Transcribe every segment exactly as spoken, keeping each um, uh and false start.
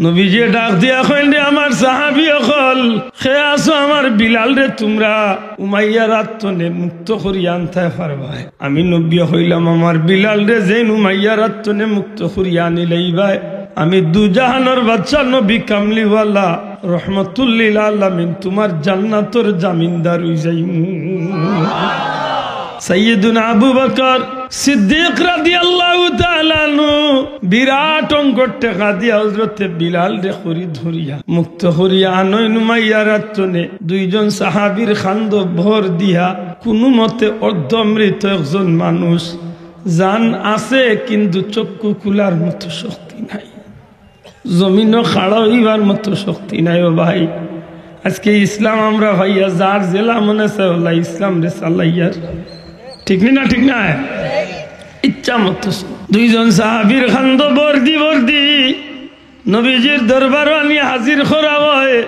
নবীজিয়ে ডাক দিয়া কইন, "রে আমার সাহাবী অকল, কে আছো আমার বিলালরে তুমরা উমাইয়ার আত তনে মুক্ত করিয়া আনতায় পারবায়?" আমি নবীয়ে কইলাম, "আমার বিলালরে যেইন উমাইয়ার আত তনে মুক্ত করিয়া আনিলাইবায়, আমি দুজাহানর বাদশা নবী কামলিওয়ালা রহমতুল্লিল আলামিন তুমার জান্নাতর জামিনদার অইযাইমু।" সাইয়্যিদুনা আবু বকর সিদ্দিক রাদিয়াল্লাহু তাআলা আনহু বিরাট অঙ্কর টেকা দিয়া হযরতে বিলালরে খরিদ করিয়া মুক্ত করিয়া আনইন উমাইয়ার আত তনে। দুইজন সাহাবীর কান্দো ভর দিয়া কুনুমতে অর্ধমৃত একজন মানুষ, জান আছে কিন্তু চক্ষু খুলার মতো শক্তি নাই, জমিনো খাড়া অইবার মতো শক্তি নাই। ও ভাই, আজকে ইসলাম আমরা পাইয়া যার যেলা মনে চায় অলা ইসলামরে চালাইয়ার, ঠিক নি না? ঠিক না? ইচ্ছা মতো। দুইজন সাহাবীর কান্দো ভর দি ভর দি নবীজির দরবারো আনি হাজির করা অয়।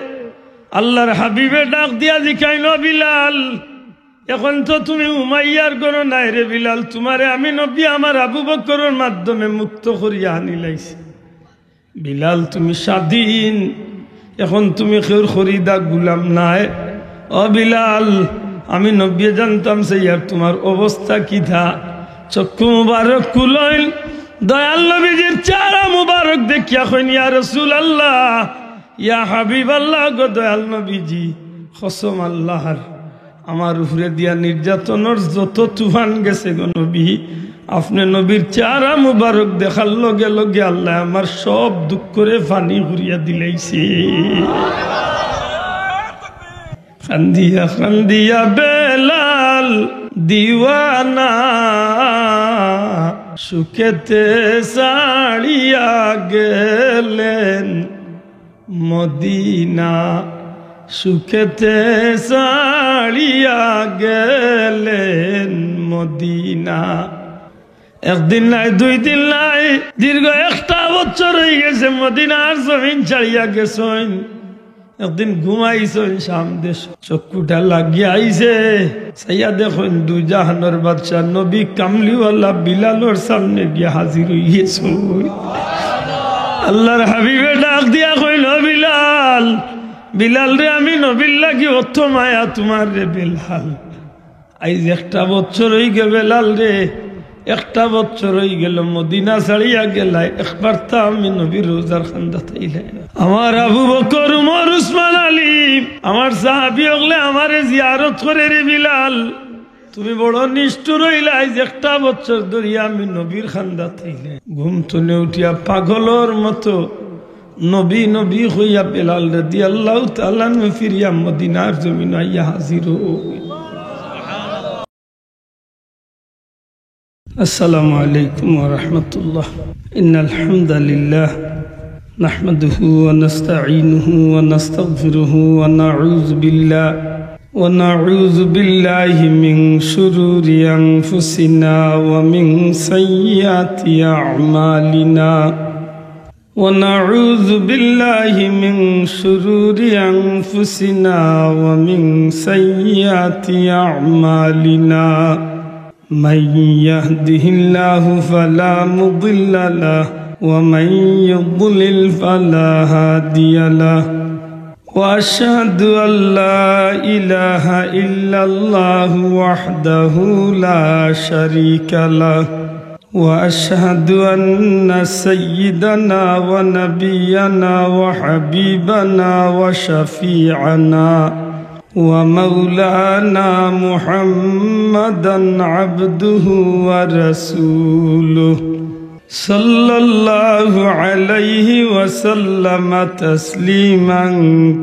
আল্লার হাবিবে ডাক দিয়া জিকাইন, "ও বিলাল, অখন তো তুমি উমাইয়ার ঘরো নাই রে বিলাল, তুমারে আমি নবী আমার আবু বকরর মাধ্যমে মুক্ত করিয়া আনিলাইছি। বিলাল, তুমি স্বাধীন, অখন তুমি কেউর খরিদা গুলাম নায়। ও বিলাল, আমি নবীয়ে জানতাম চাইয়ার তুমার অবস্থা কিতা।" চক্ষু মুবারক খুলইন, দয়াল নবীজির চেহারা মুবারক দেখিয়া কইন, "ইয়া রাসূলুল্লাহ, ইয়া হাবিবাল্লাহ গো দয়াল নবীজি, কসম আল্লাহর, আমার উপরে দিয়া নির্যাতনর যত তুফান গেছে গো নবী, আপনে নবীর চেহারা মুবারক দেখার লগে লগে আল্লায় আমার সব দুঃখরে পানি করিয়া দিলাইছে।" কান্দিয়া কান্দিয়া বেলাল দিওয়ানা সুখেতে ছাড়িয়া গেলেন মদিনা, সুখেতে ছাড়িয়া গেলেন মদিনা। একদিন নাই, দুই দিন নাই, দীর্ঘ একটা বছর অইগেছে মদিনার জমিন ছাড়িয়া গেছইন। একদিন ঘুমাইছইন শাম দেশো, চক্ষুটা লাগিয়া আইছে, চাইয়া দেখইন দুজাহানর বাদশা নবী কামলিওয়ালা বিলালর সামনে গিয়া হাজির অইগেছইন। আল্লার হাবিবে ডাক দিয়া কইন, "ও বিলাল, বিলাল রে, আমি নবীর লাগি অত মায়া তুমার রে বেলাল।" আইজ একটা বছর অইগেল বেলাল রে, একটা বছর অইগেল মদিনা ছাড়িয়া গেলায়, একবার তা আমি নবীর রওজার কান্দাত আইলায় না। আমার আবু বকর, উমর, উসমান, আলী, আমার সাহাবী অকলে আমারে জিয়ারত করে রে বিলাল, তুমি বড় নিষ্ঠুর অইলায়, আইজ একটা বছর ধরিয়া আমি নবীর কান্দাত আইলায় না। ঘুম তনে উঠিয়া পাগলর মতো নবী নবী কইয়া বেলাল রাদিয়াল্লাহু তাআলা আনহু ফিরিয়া মদিনার জমিনো আইয়া হাজির অইল। السلام عليكم ورحمة الله. إن الحمد لله نحمده ونستعينه ونستغفره ونعوذ بالله، ونعوذ بالله من شرور أنفسنا ومن سيئات أعمالنا. ونعوذ بالله من شرور أنفسنا ومن سيئات أعمالنا. من يهده الله فلا مضل له، ومن يضلل فلا هادي له. وأشهد أن لا إله إلا الله وحده لا شريك له، وأشهد أن سيدنا ونبينا وحبيبنا وشفيعنا ومولانا محمدا عبده ورسوله، صلى الله عليه وسلم تسليما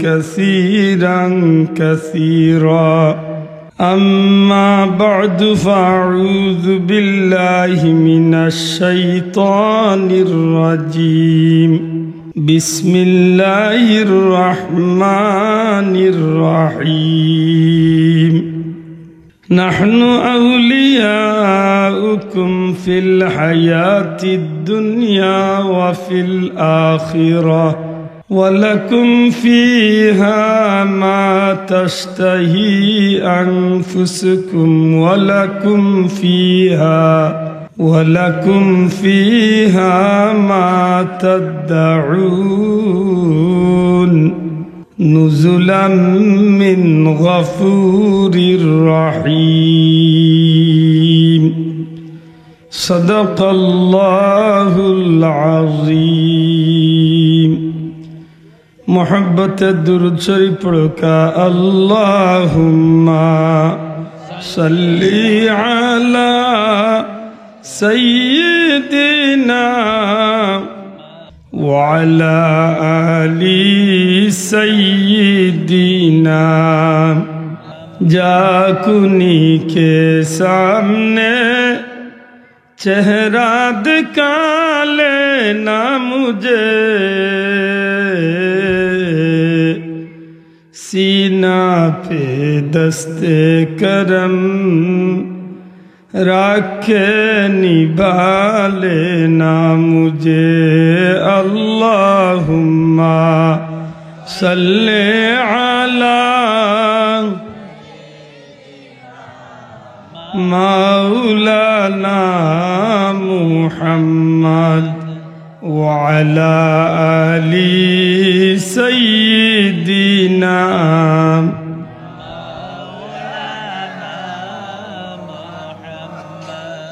كثيرا كثيرا. أما بعد، فأعوذ بالله من الشيطان الرجيم. بسم الله الرحمن الرحيم. نحن أولياؤكم في الحياة الدنيا وفي الآخرة، ولكم فيها ما تشتهي أنفسكم، ولكم فيها، ولكم فيها ما تدعون. نزلا من غفور رحيم. صدق الله العظيم. محبت درود شريف پڑھو کا، اللهم صل على سيدنا وعلى آل سيدنا. جا کنی کے سامنے چہرہ دکھا لینا مجھے، سینہ پہ دست کرم رکھ کے نبھا لینا مجھے. اللهم صل على مولانا محمد وعلى آل سيدنا.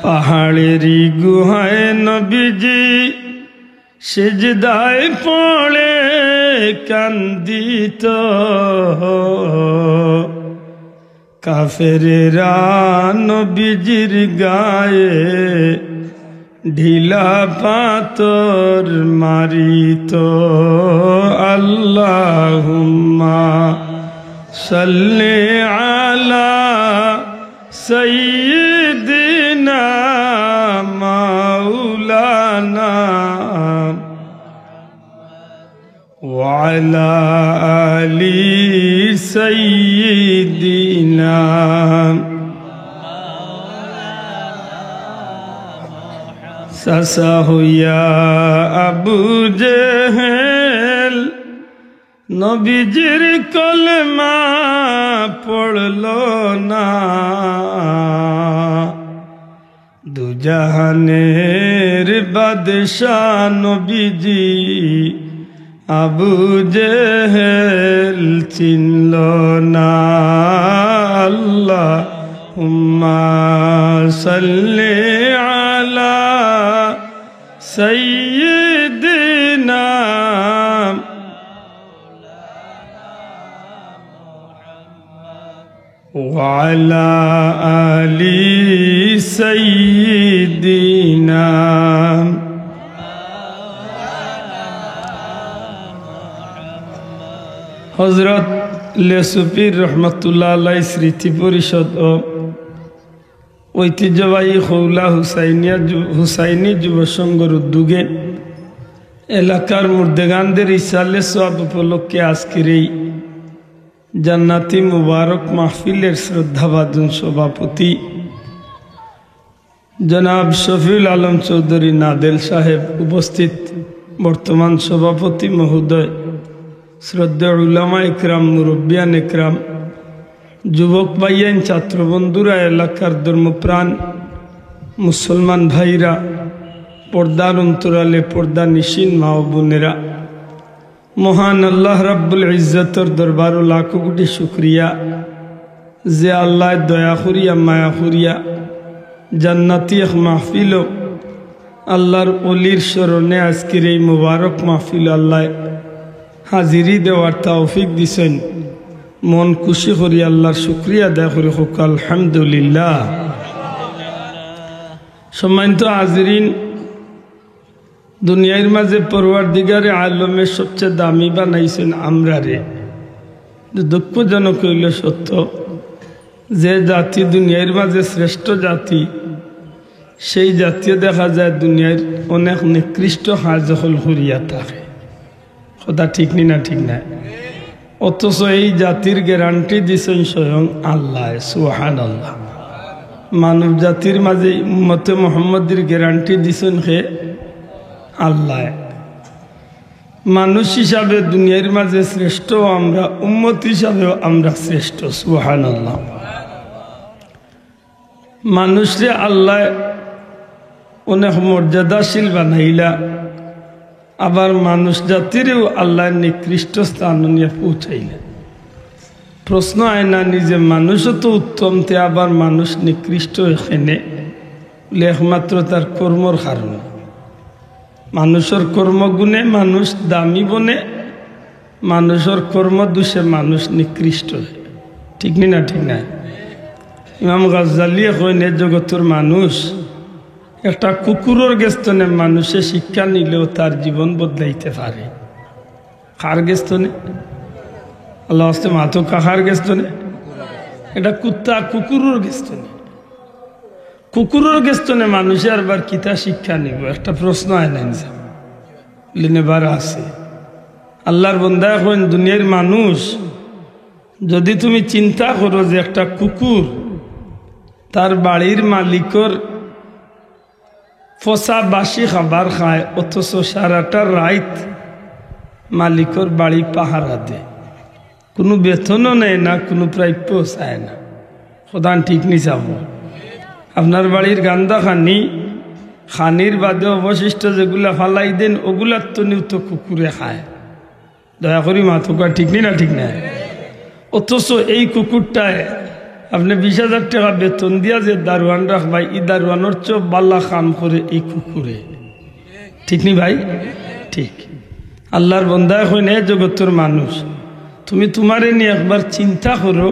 পাহাড়েরই গুহায় নবীজি সিজদায় পড়ে কান্দিত। কাফেরেরা নবীজির গায়ে ঢিলা পাথর মারিত। اللهم صل على سيدنا مولانا وعلى آل سيدنا. চাচা হইয়া আবু জেহেল নবীজির কলেমা পড়ল না। দুজাহানের বাদশা নবীজি আবু জেহেল চিনল না। اللهم صل على سيدنا وعلى آل سيدنا. হযরত লেসুফির রহমতুল্লাহ আলাই স্মৃতি পরিষদ ও ঐতিহ্যবাহী খৌলা হুসাইনিয়া যু-, হুসাইনি যুব সংঘর উদ্যোগে এলাকার মুর্দেগানদের ইসালে সওয়াব উপলক্ষে আজকের এই জান্নাতি মুবারক মাহফিলের শ্রদ্ধাভাজন সভাপতি জনাব শফিউল আলম চৌধুরী নাদেল সাহেব, উপস্থিত বর্তমান সভাপতি মহোদয়, শ্রদ্ধেয় উলামা একরাম, মুরব্বিয়ান একরাম, যুবক ভাইয়াইন, ছাত্র বন্ধুরা, এলাকার ধর্মপ্রাণ মুসলমান ভাইরা, পর্দার অন্তরালে পর্দা নিশিন মা ও বোনেরা, মহান আল্লাহ রাব্বুল ইজ্জতর দরবারো লাখো কোটি শুকরিয়া যে আল্লায় দয়া করিয়া, মায়া করিয়া জান্নাতি এক মাহফিলো আল্লাহর অলির স্মরণে আজকের এই মুবারক মাহফিলো আল্লায় হাজিরি দেওয়ার তৌফিক দিছইন। মন খুশি করি আল্লাহর শুকরিয়া আদায় করি, কউক্কা আলহামদুলিল্লাহ। সম্মানিত হাজিরিন, দুনিয়ার মাঝে পরওয়ারদিগারে আলমে সবচেয়ে দামি বানাইছইন আমরারে। দুঃখজনক অইলো সত্য, যে জাতি দুনিয়ার মাঝে শ্রেষ্ঠ জাতি, সেই জাতিয়ে দেখা যায় দুনিয়ার অনেক নিকৃষ্ট কাজ অকল করিয়া থাকে। কথা ঠিক নি না? ঠিক না? অথচ এই জাতির গ্যারান্টি দিছইন স্বয়ং আল্লায়। সুবহানাল্লাহ। মানব জাতির মাঝে উম্মতে মুহাম্মদীর গ্যারান্টি দিছইন কে? আল্লায়। মানুষ হিসাবে দুনিয়ার মাঝে শ্রেষ্ঠ আমরা, উম্মত হিসাবেও আমরা শ্রেষ্ঠ। সুবহানাল্লাহ। মানুষরে আল্লায় অনেক মর্যাদাশীল বানাইলা, আবার মানুষ জাতিরেও আল্লায় নিকৃষ্ট স্থানো নিয়া পৌঁছাইলা। প্রশ্ন আয় না নি যে মানুষও তো উত্তম, তে আবার মানুষ নিকৃষ্ট কেনে? বলে, একমাত্র তার কর্মর কারণে। মানুষর কর্মগুণে মানুষ দামি বনে, মানুষর কর্মদোষে মানুষ নিকৃষ্ট অয়। ঠিক নি না? ঠিক নায়? ইমাম গাজ্জালিয়ে কইন, এ জগতর মানুষ, একটা কুকুরর গেছ থনে মানুষে শিক্ষা নিলেও তার জীবন বদলাইতে পারে। কার গেছ থনে? আল্লাহ আস্তে মাতো কাহার গেছ থনে? এটা কুত্তা কুকুরর গেছ থনে। কুকুরর গেছ থনে মানুষে আরবার কিতা শিক্ষা নিব? একটা প্রশ্ন আয় না ইনসান। লিনেবার আছে। আল্লাহর বন্দায় কইন, দুনিয়ার মানুষ, যদি তুমি চিন্তা করো যে একটা কুকুর তার বাড়ির মালিকর পচা বাসি খাবার খায়, অথচ সারাটা রাইত মালিকর বাড়ি পাহারা দে, কুনু বেতনও নেয় না, কুনু প্রাপ্যও চায় না। কথাখান ঠিক নি চাবো? আপনার বাড়ির গান্দা খানি, খানির বাদে অবশিষ্ট যেগুলা ফালাই দেন, ওগুলার তনেও তো কুকুরে খায়। দয়া করি মাতউক্কা, ঠিক নি না? ঠিক নায়? অথচ এই কুকুরটায় আপনে বিশ হাজার টেকা বেতন দিয়া যে দারোয়ান রাখবা, ই দারোয়ানর চেয়েও বালা কাম করে এই কুকুরে। ঠিক নি ভাই? ঠিক। আল্লাহর বন্দায় কইন, এ জগতর মানুষ, তুমি তুমারে নিয়া একবার চিন্তা করো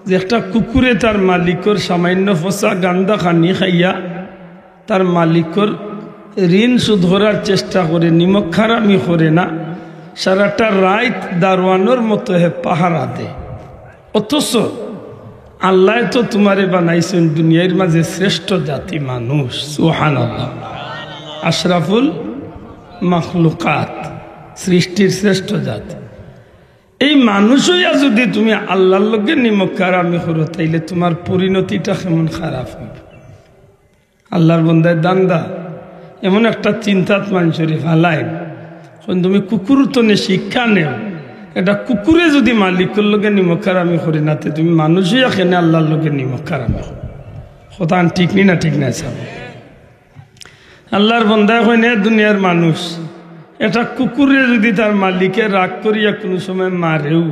যে একটা কুকুরে তার মালিকর সামান্য পচা গান্দা খানি খাইয়া তার মালিকর ঋণ শোধ করার চেষ্টা করে, নিমক হারামি করে না, সারাটা রাইত দারোয়ানর মতো হে পাহারা দে। অথচ আল্লায় তো তুমারে বানাইছইন দুনিয়ার মাঝে শ্রেষ্ঠ জাতি মানুষ। সুবহানাল্লাহ। আশরাফুল মাখলুকাত, সৃষ্টির শ্রেষ্ঠ জাতি। এই মানুষ অইয়া যদি তুমি আল্লাহর লগে নিমক হারামি করো, তাইলে তুমার পরিণতিটা কেমন খারাপ অইবো। আল্লাহর বন্দায় দান্দা এমন একটা চিন্তাত মানষরে ফালাইন, কইন, তুমি কুকুর তনে শিক্ষা নেও। এটা কুকুরে যদি মালিকর লগে নিমক হারামি করে না, তে তুমি মানুষ অইয়া কেনে আল্লাহর লগে নিমক হারামি করো? কথাখান ঠিক নি না? ঠিক নায় সাব? আল্লাহর বন্দায় কইন, এ দুনিয়ার মানুষ, এটা কুকুরে যদি তার মালিকে রাগ করিয়া কুনু সময় মারেও,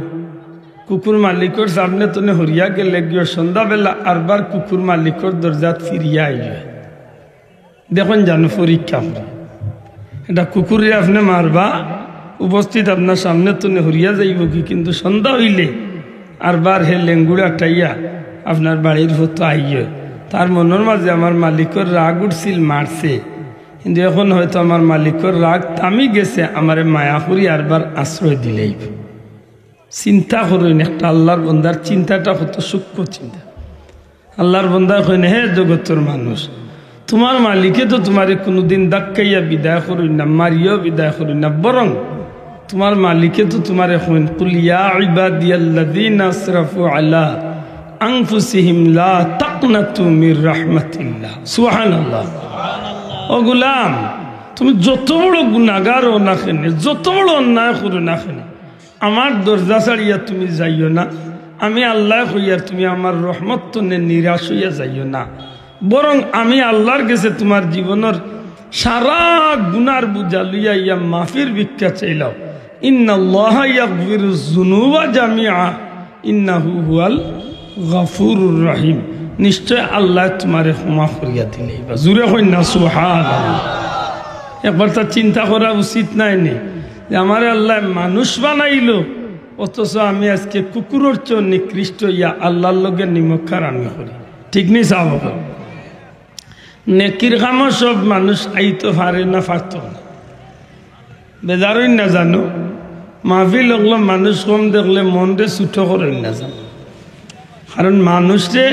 কুকুর মালিকর সামনে তনে হরিয়া গেলে গিয়া সন্ধ্যাবেলা আরবার কুকুর মালিকর দরজাত ফিরিয়া আইবে। দেখইন জানো পরীক্ষা করে। এটা কুকুরে আপনে মারবা, উপস্থিত আপনার সামনে তনে হরিয়া যাইবোগি, কিন্তু সন্ধ্যা অইলে আরবার হে লেঙ্গুড়া টাইয়া আপনার বাড়ির ফতো আইয়ে। তার মনর মাঝে আমার মালিকর রাগ উঠছিল, মারছে, কিন্তু এখন হয়তো আমার মালিকর রাগ থামি গেছে, আমারে মায়া করি আরবার আশ্রয় দিলাইবো। চিন্তা করইন, একটা আল্লাহর বন্দার চিন্তাটা কত সূক্ষ্ম চিন্তা। আল্লাহর বন্দায় কইন, হে জগতর মানুষ, তুমার মালিকে তো তুমারে কুনুদিন ধাক্কাইয়া বিদায় করইন না, মারিয়াও বিদায় করইন না, বরং তুমার মালিকে তো তুমারে কইন, কুল ইয়া ইবাদিয়াল্লাযীনা আসরাফু আলা আনফুসিহিম লা তাকনাতু মির রাহমাতিল্লাহ। সুবহানাল্লাহ। ও গোলাম, তুমি যত বড় গুনাহগার অও না কেনে, যত বড় অন্যায় করো না কেনে, আমার দরজা ছাড়িয়া তুমি যাইও না। আমি আল্লায় কইয়ার, তুমি আমার রহমত তনে নিরাশ অইয়া যাইও না, বরং আমি আল্লাহর গেছে তুমার জীবনর সারা গুনার বুঝা লইয়া ইয়া মাফির ভিক্ষা চাইলাও। ইন্নাল্লাহা ইয়াগফিরুজ যুনুবা জামিআ, ইন্নাহু হুয়াল গাফুরুর রহিম। নিশ্চয় আল্লায় তুমারে ক্ষমা করিয়া দিলাইবা। জুরে কইন না সুবহানাল্লাহ। একবার তা চিন্তা করা উচিত নায় নি যে আমারে আল্লায় মানুষ বানাইলো, অথচ আমি আজকে কুকুরর চেয়ে নিকৃষ্ট অইয়া আল্লাহর লগে নিমক হারামি করি। ঠিক নি সাব? নেকির কামো সব মানুষ আইতো পারে না, পারতো না। বেজার অইন না জানো, মাহফিল অকলো মানুষ কম দেখলে মনরে ছুটো করইন না জানো। কারণ মানুষরে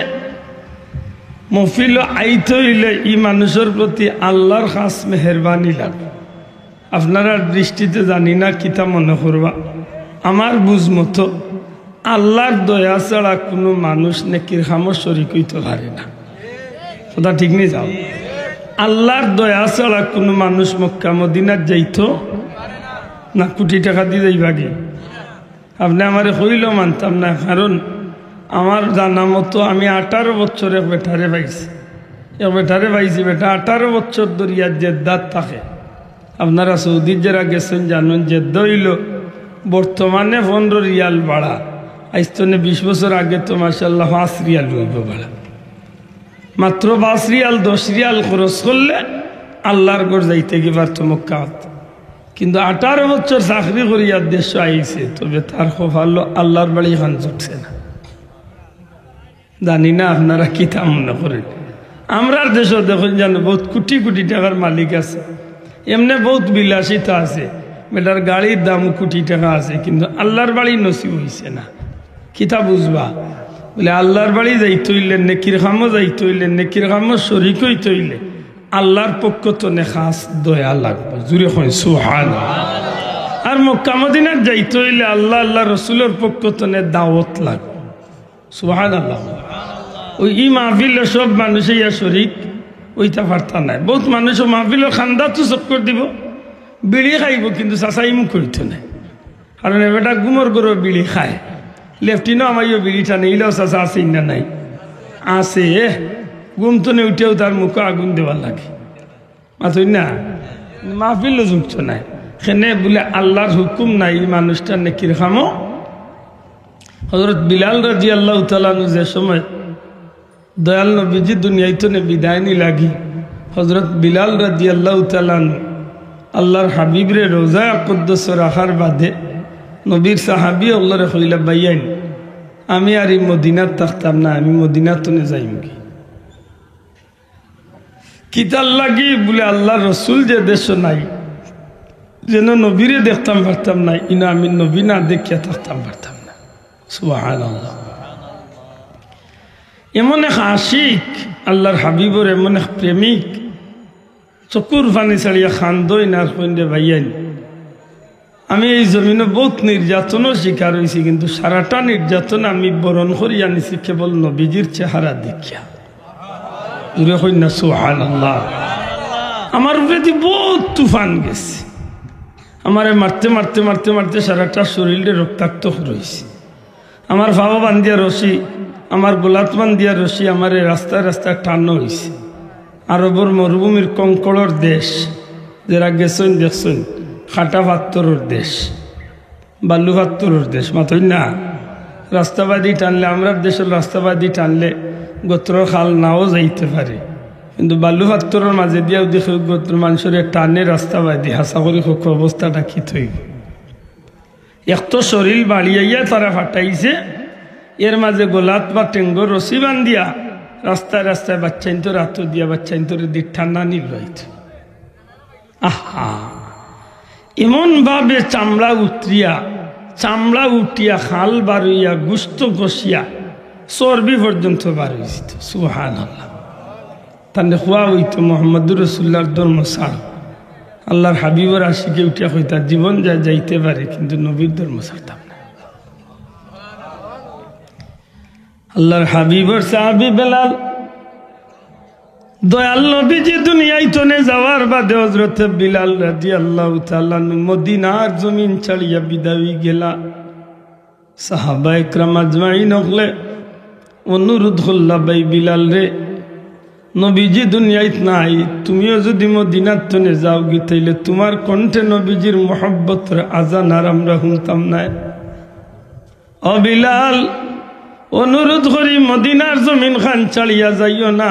মহফিলো আইতো অইলে ই মানুষর প্রতি আল্লাহর খাস মেহেরবানি লাগে। আপনারার দৃষ্টিতে জানি না কিতা মনে করবা, আমার বুঝ মতো আল্লাহর দয়া ছাড়া কুনু মানুষ নেকির কামো শরিক অইতো পারে না। কথা ঠিক নি যাও? আল্লাহর দয়া ছাড়া কুনু মানুষ মক্কা মদিনাত যাইতো না, কুটি টেকা দি যাইবাগি। আপনে আমারে কইলেও মানতাম না, কারণ আমার জানা মতো আমি আঠারো বছর এক বেটারে পাইছি, এক বেটারে পাইছি, বেটা আঠারো বছর ধরিয়া জেদ্দাত থাকে। আপনারা সৌদিত যারা গেছইন জানইন, জেদ্দা অইলো বর্তমানে পনরো রিয়াল ভাড়া, আইজ তনে বিশ বছর আগে তো মাশাআল্লাহ পাঁচ রিয়াল অইবো ভাড়া। মাত্র পাঁচ রিয়াল, দশ রিয়াল খরচ করলে আল্লার ঘর যাইতে গি পারতো মক্কাত। কিন্তু আঠারো বছর চাকরি করিয়া দেশো আইছে, তবে তার কপালো আল্লার বাড়ি খান জুটছে না। জানি না আপনারা কিতা মনে করইন। আমরার দেশো দেখইন জানো, বউত কুটি কুটি টেকার মালিক আছে, এমনে বউত বিলাসিতা আছে, বেটার গাড়ির দামও কুটি টেকা আছে, কিন্তু আল্লার বাড়ি নসিব অইছে না। কিতা বুঝবা? বুলে, আল্লার বাড়ি যাইতে অইলে, নেকির কামো যাইতে অইলে, নেকির কামো শরিক অইতে অইলে আল্লার পক্ষ তনে খাস দয়া লাগবো। জুরে কইন সুবহানাল্লাহ। আর মক্কা মদিনাত যাইতে অইলে আল্লা, আল্লার রসুলর পক্ষ তনে দাওয়াত লাগবো। সুবহানাল্লাহ। অউ ই মাহফিলো সব মানুষ ইয়া শরিক অইতা পারতা নায়। বউত মানুষ অউ মাহফিলর কান্দাত চক্কর দিবো, বিড়ি খাইবো, কিন্তু চাচাই মুখ করিতো নায়। কারণ এ বেটা ঘুমর ঘরো বিড়ি খায়, লেফটিনো আমাইও বিড়ি টানে, ইলাও চাচা আছে না নাই? আছে। ঘুম তনে উঠিয়াউ তার মুখো আগুন দেওয়ার লাগে। মাতইন না, মাহফিলো জুটতো নায়। কেনে বুলে আল্লার হুকুম নাই, ই মানুষটার নেকির কামো। হযরত বিলাল রাদিয়াল্লাহু তাআলা আনহু যে সময় দয়াল নবীজি দুনিয়াইত তনে বিদায় নিলাগি, হযরত বিলাল রাদিয়াল্লাহু তাআলা আনহু আল্লার হাবিবরে রওজায়ে কুদ্দুসো রাখার বাদে নবীর সাহাবী অকলরে কইলা, "ভাইয়াইন, আমি আর ই মদিনাত থাকতাম না, আমি মদিনাত তনে যাইমুগি।" কিতার লাগি? বুলে, "আল্লার রসুল যে দেশো নাই, যেন নবীরে দেখতাম পারতাম না, ইনো আমি নবী না দেখিয়া থাকতাম পারতাম না।" সুবহানাল্লাহ। এমন এক আশিক, আল্লার হাবিবর এমন এক প্রেমিক, চকুর পানি ছাড়িয়া কান্দইন আর কইন, "রে ভাইয়াইন, আমি এই জমিনো বউত নির্যাতনর শিকার অইছি, কিন্তু সারাটা নির্যাতন আমি বরণ করিয়া নিছি কেবল নবীজির চেহারা দেখিয়া।" জুরে কইন না সুবহানাল্লাহ। আমার উপরেদি বউত তুফান গেছে, আমারে মারতে মারতে মারতে মারতে সারাটা শরীলরে রক্তাক্ত করছে। আমার পাও বান্ধিয়া রশি, আমার গলাত বান্ধিয়া রশি, আমারে রাস্তায় রাস্তায় টানো অইছে। আরবর মরুভূমির কঙ্করর দেশ, যেরা গেছইন দেখছইন, কাটা পাত্থরর দেশ, বালু পাত্থরর দেশ, মাতইন না। রাস্তাবাদি টানলে, আমরার দেশর রাস্তাবাদি টানলে গতরর খাল নাও যাইতে পারে, কিন্তু বালু পাত্থরর মাজেদিয়াও দেখি গতর মানষরে টানে রাস্তাবাদি, হাছা করি কউক্কা অবস্থাটা কিতা অইবো? এক তো শরীল বাড়িয়াইয়া তারা ফাটাইছে, এর মাজে গলাত বা টেঙ্গো রশি বান্ধিয়া রাস্তায় রাস্তায় বাইচ্চাইন্তর আতো দিয়া বাইচ্চাইন্তরে দি টানানি লইত। আহা, এমন ভাবে চামড়া উতরিয়া, চামড়া উঠিয়া, খাল বারইয়া, গুস্ত খসিয়া, চর্বি পর্যন্ত বার অইছে। সুবহানাল্লাহ। তানরে কওয়া অইতো, "মোহাম্মদুর রসুল্লাহর ধর্ম ছাড়।" আল্লার হাবিবর আশিকে উঠিয়া কইতা, "জীবন যায় যাইতে পারে, কিন্তু নবীর ধর্ম ছাড়তাম না।" আল্লার হাবিবর সাহাবী বেলাল, দয়াল নবীজি দুনিয়াইত তনে যাওয়ার বাদে হযরতে বিলাল রাদিয়াল্লাহু তাআলা আনহু মদিনার জমিন ছাড়িয়া বিদায় অইগেলা। সাহাবা একরাম আজমাইন অকলে অনুরোধ করলা, "ভাই বিলাল রে, নবীজি দুনিয়াইত নাই, তুমিও যুদি মদিনাত তনে যাওগি, তাইলে তুমার কণ্ঠে নবীজির মহব্বতর আজান আর আমরা হুনতাম নায়। ও বিলাল, অনুরোধ করি মদিনার জমিন খান ছাড়িয়া যাইও না।"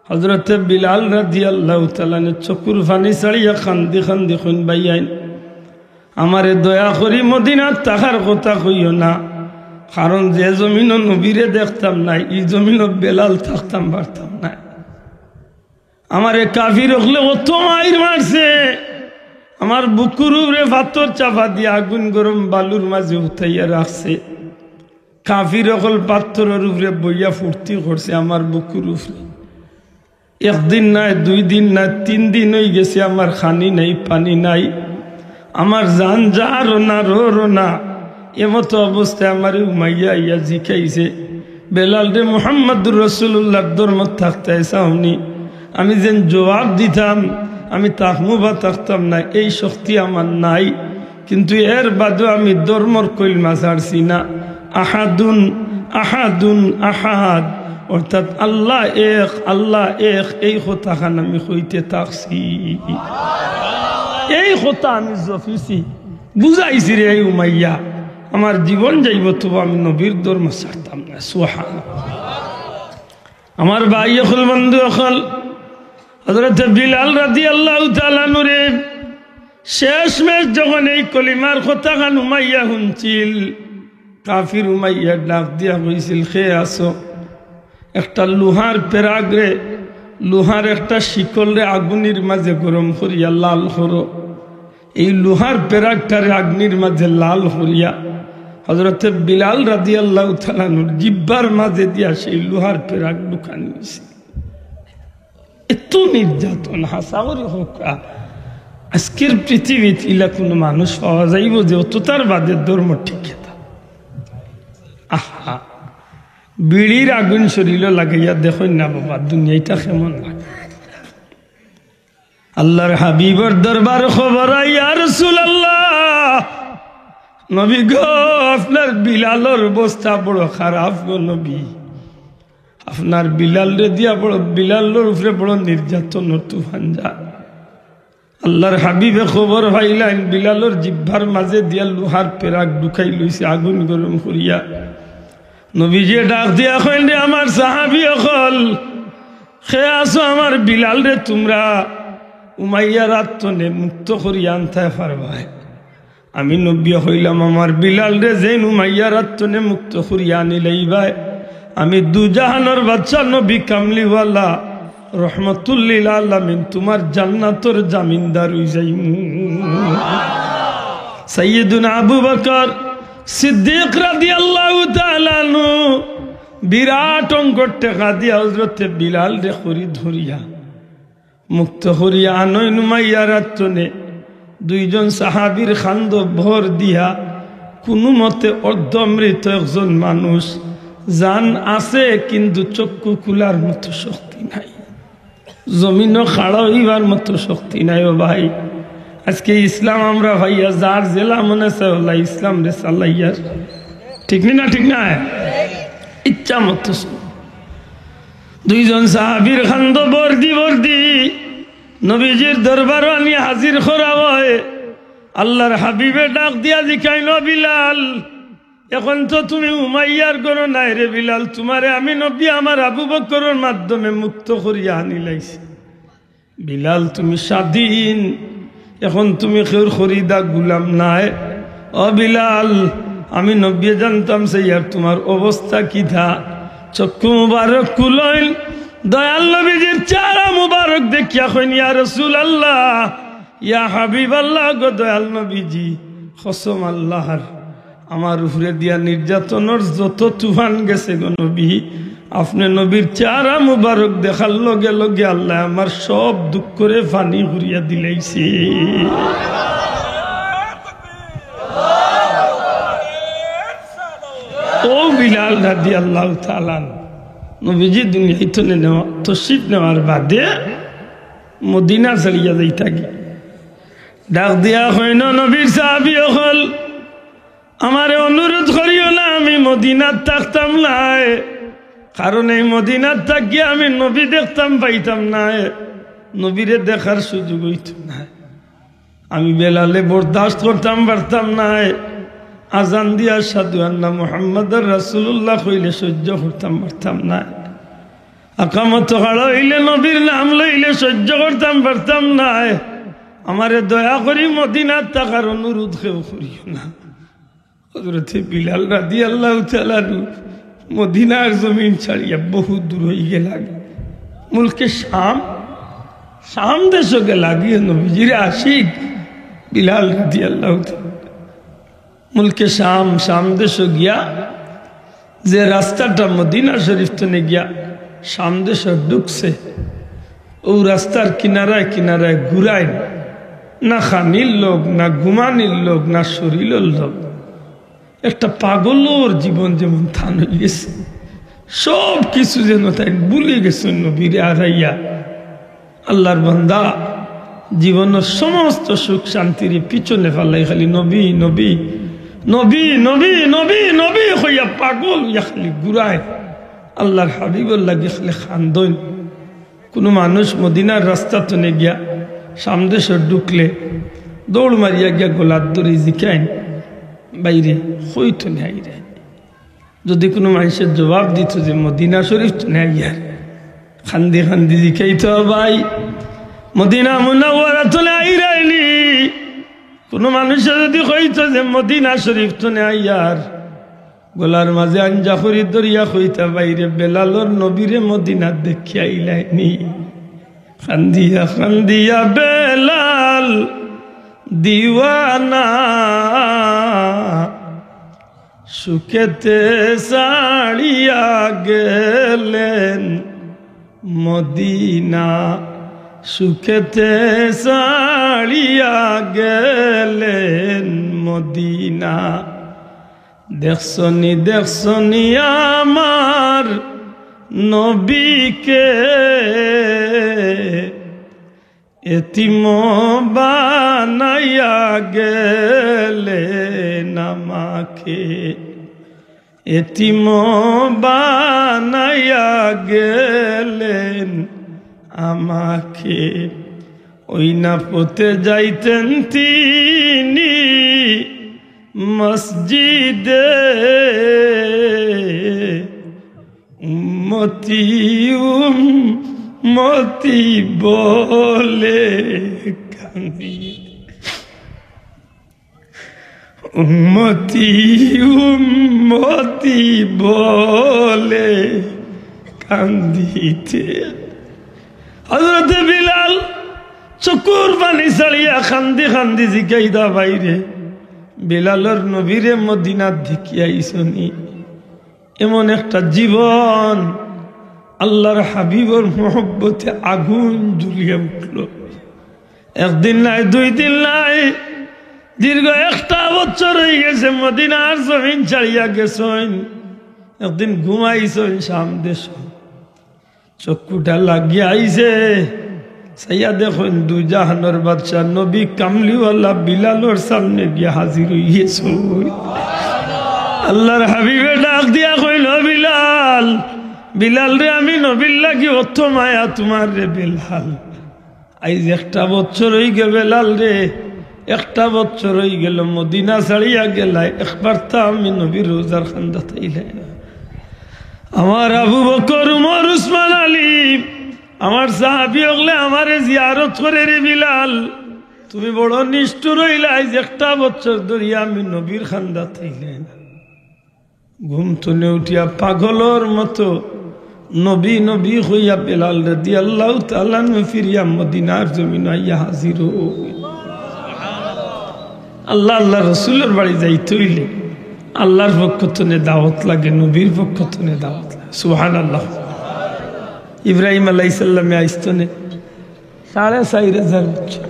হযরতে বিলাল রাদিয়াল্লাহু তাআলা আনহু চকুর পানি ছাড়িয়া কান্দি কান্দি কইন, "ভাইয়াইন, আমারে দয়া করি মদিনাত থাকার কথা কইও না, কারণ যে জমিনো নবীরে দেখতাম নায়, ই জমিনো বেলাল থাকতাম পারতাম নায়। আমারে কাফির অকলে অত মাইর মারছে, আমার বুকুর উপরে পাথর চাপা দিয়া আগুন গরম বালুর মাজে উঠাইয়া রাখছে। কাফির অকল পাথরর উপরে বইয়া ফুর্তি করছে আমার বুকুর উপরে। একদিন নায়, দুই দিন নায়, তিন দিন অইগেছে, আমার খানি নাই, পানি নাই, আমার জান যা রোনা রো রোনা।" এমতো অবস্থায় আমারে উমাইয়া আইয়া জিকাইছে, "বেলাল রে, মুহাম্মাদুর রাসূলুল্লাহর ধর্মত থাকতায় চাওনি?" আমি যেন জবাব দিতাম, "আমি থাকমু বা থাকতাম না, এই শক্তি আমার নাই।" কিন্তু এর বাদেও আমি ধর্মর কলমা ছাড়ছি না। আহাদুন, আহাদুন, আহাদ। অর্থাৎ আল্লাহ এক, আল্লাহ এক, এই কথাখান আমি কইতে থাকছি, এই কথা আমি জপিছি, বুঝাইছি রে, এই উমাইয়া, আমার জীবন যাইব, তবু আমি নবীর ধর্ম ছাড়তাম না। সুবহানাল্লাহ। আমার ভাই অকল, বন্ধু অকল, হযরতে বিলাল রাদিয়াল্লাহু তাআলা আনহুরে শেষমেশ যখন এই কলিমার কথাখান উমাইয়া হুনছিল, কাফির উমাইয়া ডাক দিয়া কইছিল, "কে আছো?" একটা লোহার পেরাগরে, লোহার একটা শিকলরে আগুনির মাঝে গরম করিয়া লাল করো। এই লোহার পেরাগটারে আগ্নির মাঝে লাল করিয়া হযরতে বিলাল রাদিয়াল্লাহু তাআলা আনহুর জিব্বার মাঝে দিয়া সেই লোহার পেরাগ ঢুকানি অইছে। এত নির্যাতন, হাছা করি কউক্কা। আজকের পৃথিবীত ইলা কুনু মানুষ পাওয়া যাইব যে অততার বাদে ধর্ম টিকে থা-, আহা, বিড়ির আগুন শরীলো লাগাইয়া দেখইন না বাবা, দুনিয়াটা কেমন লাগে। আল্লাহর হাবিবর দরবার খবর আয়, "ইয়া রাসূলুল্লাহ, নবী গো, আপনার বিলালর অবস্থা বড় খারাপ গো নবী, আপনার বিলালরে দিয়া বড়, বিলালর উপরে বড় নির্যাতনর তুফান যায়।" আল্লাহর হাবিবে খবর পাইলাইন, বিলালর জিব্বার মাঝে দিয়া লোহার পেরাক ঢুকাই লইছে, আগুন গরম করিয়া। নবীজিয়ে ডাক দিয়া কইন, "রে আমার সাহাবী অকল, কে আছো আমার বিলালরে তুমরা উমাইয়ার আত তনে মুক্ত করিয়া আনতায় পারবায়?" আমি নবীয়ে কইলাম, "আমার বিলালরে যেইন উমাইয়ার আত তনে মুক্ত করিয়া আনিলাইবায়, আমি দুজাহানর বাদশা নবী কামলিওয়ালা রহমতুল্লিল আলামিন তুমার জান্নাতর জামিনদার অই যাইমু।" সাইয়্যিদুনা আবু বকর সিদ্দিক রাদিয়াল্লাহু তাআলা আনহু বিরাট অঙ্কর টেকা দিয়া হযরতে বিলালরে খরিদ করিয়া মুক্ত করিয়া আনইন উমাইয়ার আত তনে। দুইজন সাহাবীর কান্দো ভর দিয়া কুনুমতে অর্ধমৃত একজন মানুষ, জান আছে কিন্তু চক্ষু খুলার মতো শক্তি নাই, জমিনো খাড়া অইবার মতো শক্তি নাই। ও ভাই, আজকে ইসলাম আমরা পাইয়া যার যেলা মনে চায় অলা ইসলামরে চালাইয়ার, ঠিক নি না? ঠিক না? ইচ্ছা মতো দুইজন সাহাবীর কান্দো ভর দি ভর দি নবীজির দরবারো আনি হাজির করা অয়। আল্লাহর হাবিবে ডাক দিয়া জিকাইন, "ও বিলাল, এখন তো তুমি উমাইয়ার ঘরো নাই রে বিলাল, তুমারে আমি নবী আমার আবু বকরর মাধ্যমে মুক্ত করিয়া আনিলাইছি। বিলাল, তুমি স্বাধীন, এখন তুমি কেউর খরিদা গুলাম নায়। ও বিলাল, আমি নবীয়ে জানতাম চাইয়ার তুমার অবস্থা কিতা।" চক্ষু মুবারক খুলইন, দয়াল নবীজির চেহারা মুবারক দেখিয়া কইন, "ইয়া রাসূলুল্লাহ, ইয়া হাবিবাল্লাহ গো দয়াল নবীজি, কসম আল্লাহর, আমার উপরে দিয়া নির্যাতনর যত তুফান গেছে গো নবী, আপনে নবীর চেহারা মুবারক দেখার লগে লগে আল্লায় আমার সব দুঃখরে পানি করিয়া দিলাইছে।" ও বিলাল রাদিয়াল্লাহু তাআলা আনহু, নবীজি দুনিয়া তনে নেওয়া, তশরিফ নেওয়ার বাদে মদিনা ছাড়িয়া যাইতা গি। ডাক দিয়া কইন, "নবীর সাহাবী অকল, আমারে অনুরোধ করিও না, আমি মদিনাত থাকতাম নায়, কারণ এই মদিনাত থাকিয়া আমি নবী দেখতাম পাইতাম নায়, নবীরে দেখার সুযোগ অইতো নায়। আমি বেলালে বরদাস্ত করতাম পারতাম নায়, আজান দিয়া আশহাদু আন্না মুহাম্মাদার রাসূলুল্লাহ কইলে সহ্য করতাম পারতাম নায়, আকামত খাড়া অইলে নবীর নাম লইলে সহ্য করতাম পারতাম নায়। আমারে দয়া করি মদিনাত থাকার অনুরোধ কেউ করিও না।" হযরতে বিলাল রাদিয়াল্লাহু তাআলা আনহু মদিনার জমিন ছাড়িয়া বহু দূর অই গেলা গি, মুলকে শাম, শাম দেশো গেলা গি। নবীজির আশিক বিলাল রাদিয়াল্লাহু তাআলা মুলকে শাম, শাম দেশো গিয়া যে রাস্তাটা মদিনা শরীফ তনে গিয়া শাম দেশো ঢুকছে, অউ রাস্তার কিনারায় কিনারায় ঘুরাইন, না খানির লগ, না ঘুমানির লগ, না শরীলর লগ। একটা পাগলর জীবন যেমন তান অই গেছে, সব কিছু যেন তাইন ভুলি গেছইন নবীরে হারাইয়া। আল্লাহর বান্দা জীবনর সমস্ত সুখ শান্তিরে পিছনে ফালাই খালি নবী, নবী, নবী, নবী, নবী, নবী কইয়া পাগল অইয়া খালি ঘুরায়। আল্লাহর হাবিবর লাগি খালি কান্দইন। কুনু মানুষ মদিনার রাস্তা তনে গিয়া সামদেশো ঢুকলে দৌড় মারিয়া গিয়া গলাত ধরি জিকাইন, "ভাইরে, কই তনে আইরায়?" যদি কুনু মানষে জবাব দিতো যে মদিনা শরীফ তনে আইয়ার, কান্দি কান্দি জিকাইতো, "ভাই, মদিনা মুনাওয়ারা তনে আইরায়নি?" কুনু মানষে যদি কইতো যে মদিনা শরীফ তনে আইয়ার, গলার মাঝে আঞ্জা করি ধরিয়া কইতা, "ভাইরে, বেলালর নবীরে মদিনাত দেখিয়া আইলায়নি?" কান্দিয়া কান্দিয়া বেলাল দিওয়ানা, সুখেতে ছাড়িয়া গেলেন মদিনা, সুখেতে ছাড়িয়া গেলেন মদিনা। দেখছনি, দেখছনি আমার নবীকে, এতিম বানাইয়া গেলেন আমাকে, এতিম বানাইয়া গেলেন আমাকে। ওই না পথে যাইতেন তিনি মসজিদে, উম্মতি উম্মতি বলে কান্দি, উম্মতি উম্মতি বলে কান্দিতে। হযরতে বিলাল চকুর পানি ছাড়িয়া কান্দি কান্দি জিকাইতা, "ভাইরে, বেলালর নবীরে মদিনাত দেখিয়া আইছনি?" এমন একটা জীবন, আল্লাহর হাবিবর মহব্বতে আগুন জ্বলিয়া উঠলো। একদিন নায়, দুই দিন নায়, দীর্ঘ একটা বছর অইগেছে মদিনার জমিন ছাড়িয়া গেছইন। একদিন ঘুমাইছইন সামদেশো, চক্ষুটা লাগিয়া আইছে, চাইয়া দেখইন দুই জাহানর বাদশা নবী কামলিওয়ালা বিলালর সামনে গিয়া হাজির অইগেছইন। আল্লাহর হাবিবে ডাক দিয়া কইল, "বিলাল, বিলাল রে, আমি নবীর লাগি অত মায়া তুমার রে বেলাল। আইজ একটা বছর অইগেল বেলাল রে, একটা বছর অইগেল মদিনা ছাড়িয়া গেলায়, একবার তা আমি নবীর রোজার কান্দাত আইলায় না। আমার আবু বকর, উমর, উসমান, আলী, আমার সাহাবী অকলে আমারে জিয়ারত করে রে বিলাল, তুমি বড় নিষ্ঠুর অইলায়, আইজ একটা বছর ধরিয়া আমি নবীর কান্দাত আইলায় না।" ঘুম তনে উঠিয়া পাগলর মতো নবী নবী কইয়া বেলাল রাদিয়াল্লাহু তাআলা আনহু ফিরিয়া মদিনার জমিন আইয়া হাজির অইল। আল্লাহ, আল্লাহর রসুলর বাড়ি যাইতে অইলে আল্লাহর পক্ষ তনে দাওয়াত লাগে, নবীর পক্ষ তনে দাওয়াত লাগে। সুবহানাল্লাহ। ইব্রাহিম আলাইহিস সালামে আইছতনে সাড়ে চাইর হাজার বছর,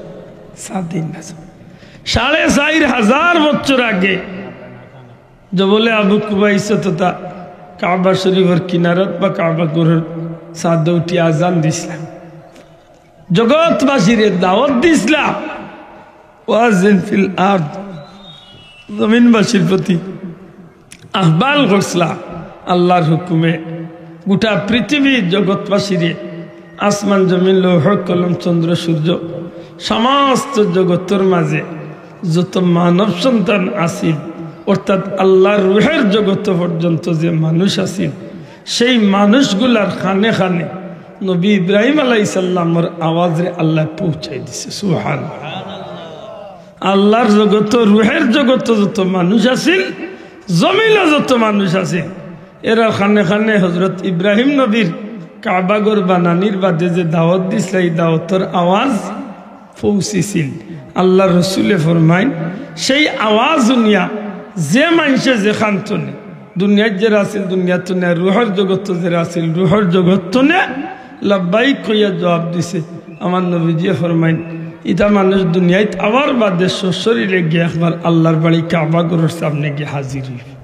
সাড়ে চাইর হাজার বছর আগে জবলে আবু কুবাইস তথা কাবা শরীফর কিনারত বা কাবা ঘরর ছাদো উঠি আজান দিছলা, জগৎবাসীরে দাওয়াত দিছলা। ওয়াজিন ফিল আরদ, জমিনবাসীর প্রতি আহ্বান করছলা আল্লাহর হুকুমে। গোটা পৃথিবীর জগৎবাসীরে, আসমান জমিন, লৌহ কলম, চন্দ্র সূর্য, সমস্ত জগতর মাঝে যত মানব সন্তান আছিল, অর্থাৎ আল্লাহর রুহের জগত পর্যন্ত যে মানুষ আছিল, সেই মানুষগুলার কানে কানে নবী ইব্রাহিম আলাইহিস সালামর আওয়াজরে আল্লায় পৌঁছাই দিছে। সুবহান। আল্লাহর জগত, রুহের জগত যত মানুষ আছিল, জমিনো যত মানুষ আছিল, এরার কানে কানে হযরত ইব্রাহিম নবীর কাবা ঘর বানানির বাদে যে দাওয়াত দিছলা, এই দাওয়াতর আওয়াজ পৌঁছিছিল। আল্লাহর রসুলে ফরমাইন, সেই আওয়াজ হুনিয়া যে মানষে যেখান তনে, দুনিয়াত যেরা আছিল দুনিয়া তনে, আর রুহের জগত যেরা আছিল রুহের জগত তনে, লাব্বাইক কইয়া জবাব দিছে। আমার নবীজিয়ে ফরমাইন, ইতা মানুষ দুনিয়াত আওয়ার বাদে সশরীরে গিয়া একবার আল্লাহর বাড়ি কাবা ঘরর সামনে গিয়া হাজির অইবো।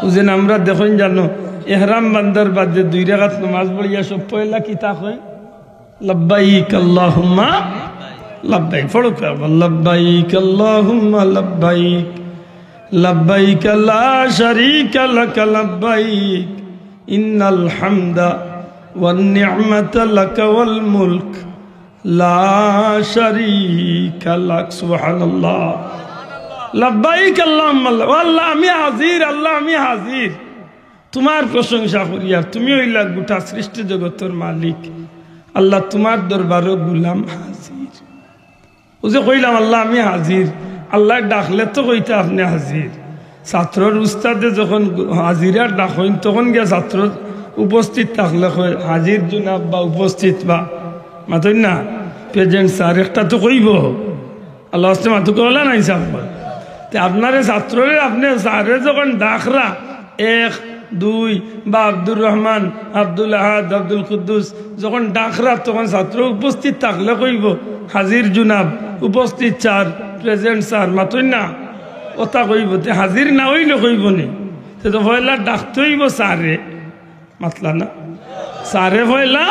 বুঝেন, আমরা দেখইন জানো, এহরাম বান্ধার বাদে দুই রাকাত নামাজ পড়িয়া সব পয়লা কিতা কয়? লাব্বাইক আল্লাহুম্মা লাব্বাইক। পড়ো একবার, লাব্বাইক আল্লাহুম্মা লাব্বাইক, লাব্বাইক লা শারীকা লাকা লাব্বাইক, ইন্নাল হামদা ওয়ান নি'মাতা লাকা ওয়াল মুলক লা শারীকা লাক। সুবহানাল্লাহ। লাব্বাইক আল্লাহুম্মা লা-, ও আল্লাহ, আমি হাজির, আল্লাহ, আমি হাজির। তুমার প্রশংসা করিয়ার, তুমি অইলা গোটা সৃষ্টি জগতর মালিক। আল্লাহ, তুমার দরবারো গুলাম হাজির। অউ যে কইলাম, "আল্লাহ, আমি হাজির", আল্লায় ডাকলে তো কইতা, "আপনে হাজির।" ছাত্রর উস্তাদে যখন হাজিরার ডাকইন, তখন গিয়া ছাত্র উপস্থিত থাকলে কয়, "হাজির জনাব" বা "উপস্থিত" বা, মাতইন না, "প্রেজেন্ট স্যার", একটা তো কইবো। আল্লাহ আস্তে মাতু কওলা নাই সাব। তে আপনারে ছাত্ররে আপনে স্যারে যখন ডাকরা, এক, দুই, বা আব্দুর রহমান, আব্দুল আহাদ, আব্দুল কুদ্দুস যখন ডাকরা, তখন ছাত্র উপস্থিত থাকলে কইবো, "হাজির জনাব, উপস্থিত স্যার, প্রেজেন্ট স্যার", মাতইন না, অতা কইবো। তে হাজির না অইলে কইবো নি? তে তো পয়লা ডাকতে অইবো স্যারে। মাতলা না। স্যারে পয়লা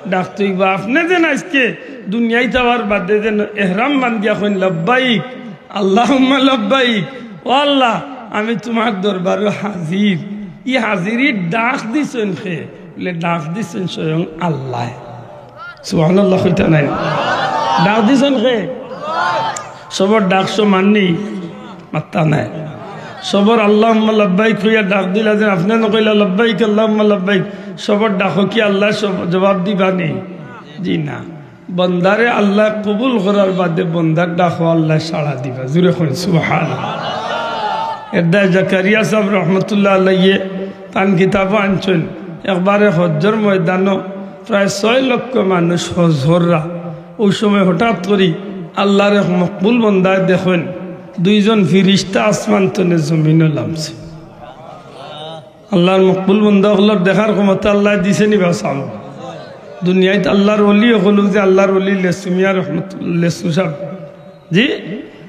ডাকতে অইবো। আপনে যেন আইজকে দুনিয়াইত আওয়ার বাদে যেন এহরাম বান্ধিয়া কইন, "লাব্বাইক, আল্লাহুম্মা লাব্বাইক।" "ও আল্লাহ, আমি তুমার দরবারো হাজির।" ই হাজিরির ডাক দিছইন কে? বলে, "ডাক দিছইন স্বয়ং আল্লায়।" সুবহানাল্লাহ কইতা নায়? ডাক দিছইন কে? সবর ডাক সমান নি? মাতইন না। সবর "আল্লাহুম্মা লাব্বাইক" কইয়া ডাক দিলা যেন, আপনে না কইলা, "লাব্বাইক আল্লাহুম্মা লাব্বাইক", সবর ডাকো কি আল্লায় সব জবাব দিবা নি? জি না। বন্দারে আল্লায় কবুল করার বাদে বন্দার ডাকো আল্লায় সাড়া দিবা। জুরে কইন সুবহানাল্লাহ। এরদায় জাকারিয়া সাব রহমতুল্লাহ আলাইহি তান কিতাবো আনছইন, একবারে হজ্জর ময়দানো প্রায় ছয় লক্ষ মানুষ হজ কররা। অউ সময় হঠাৎ করি আল্লার এক মকবুল বন্দায় দেখইন, দুইজন ফিরিস্তা আসমান তনে জমিনো লামছে। আল্লার মকবুল বন্দা অকলর দেখার ক্ষমতা আল্লায় দিছে নি বা সাব? দুনিয়াইত আল্লার অলি অকল, যে আল্লার অলি লেসু মিয়া রহমতুল্লাহ লেসু সাব, জি,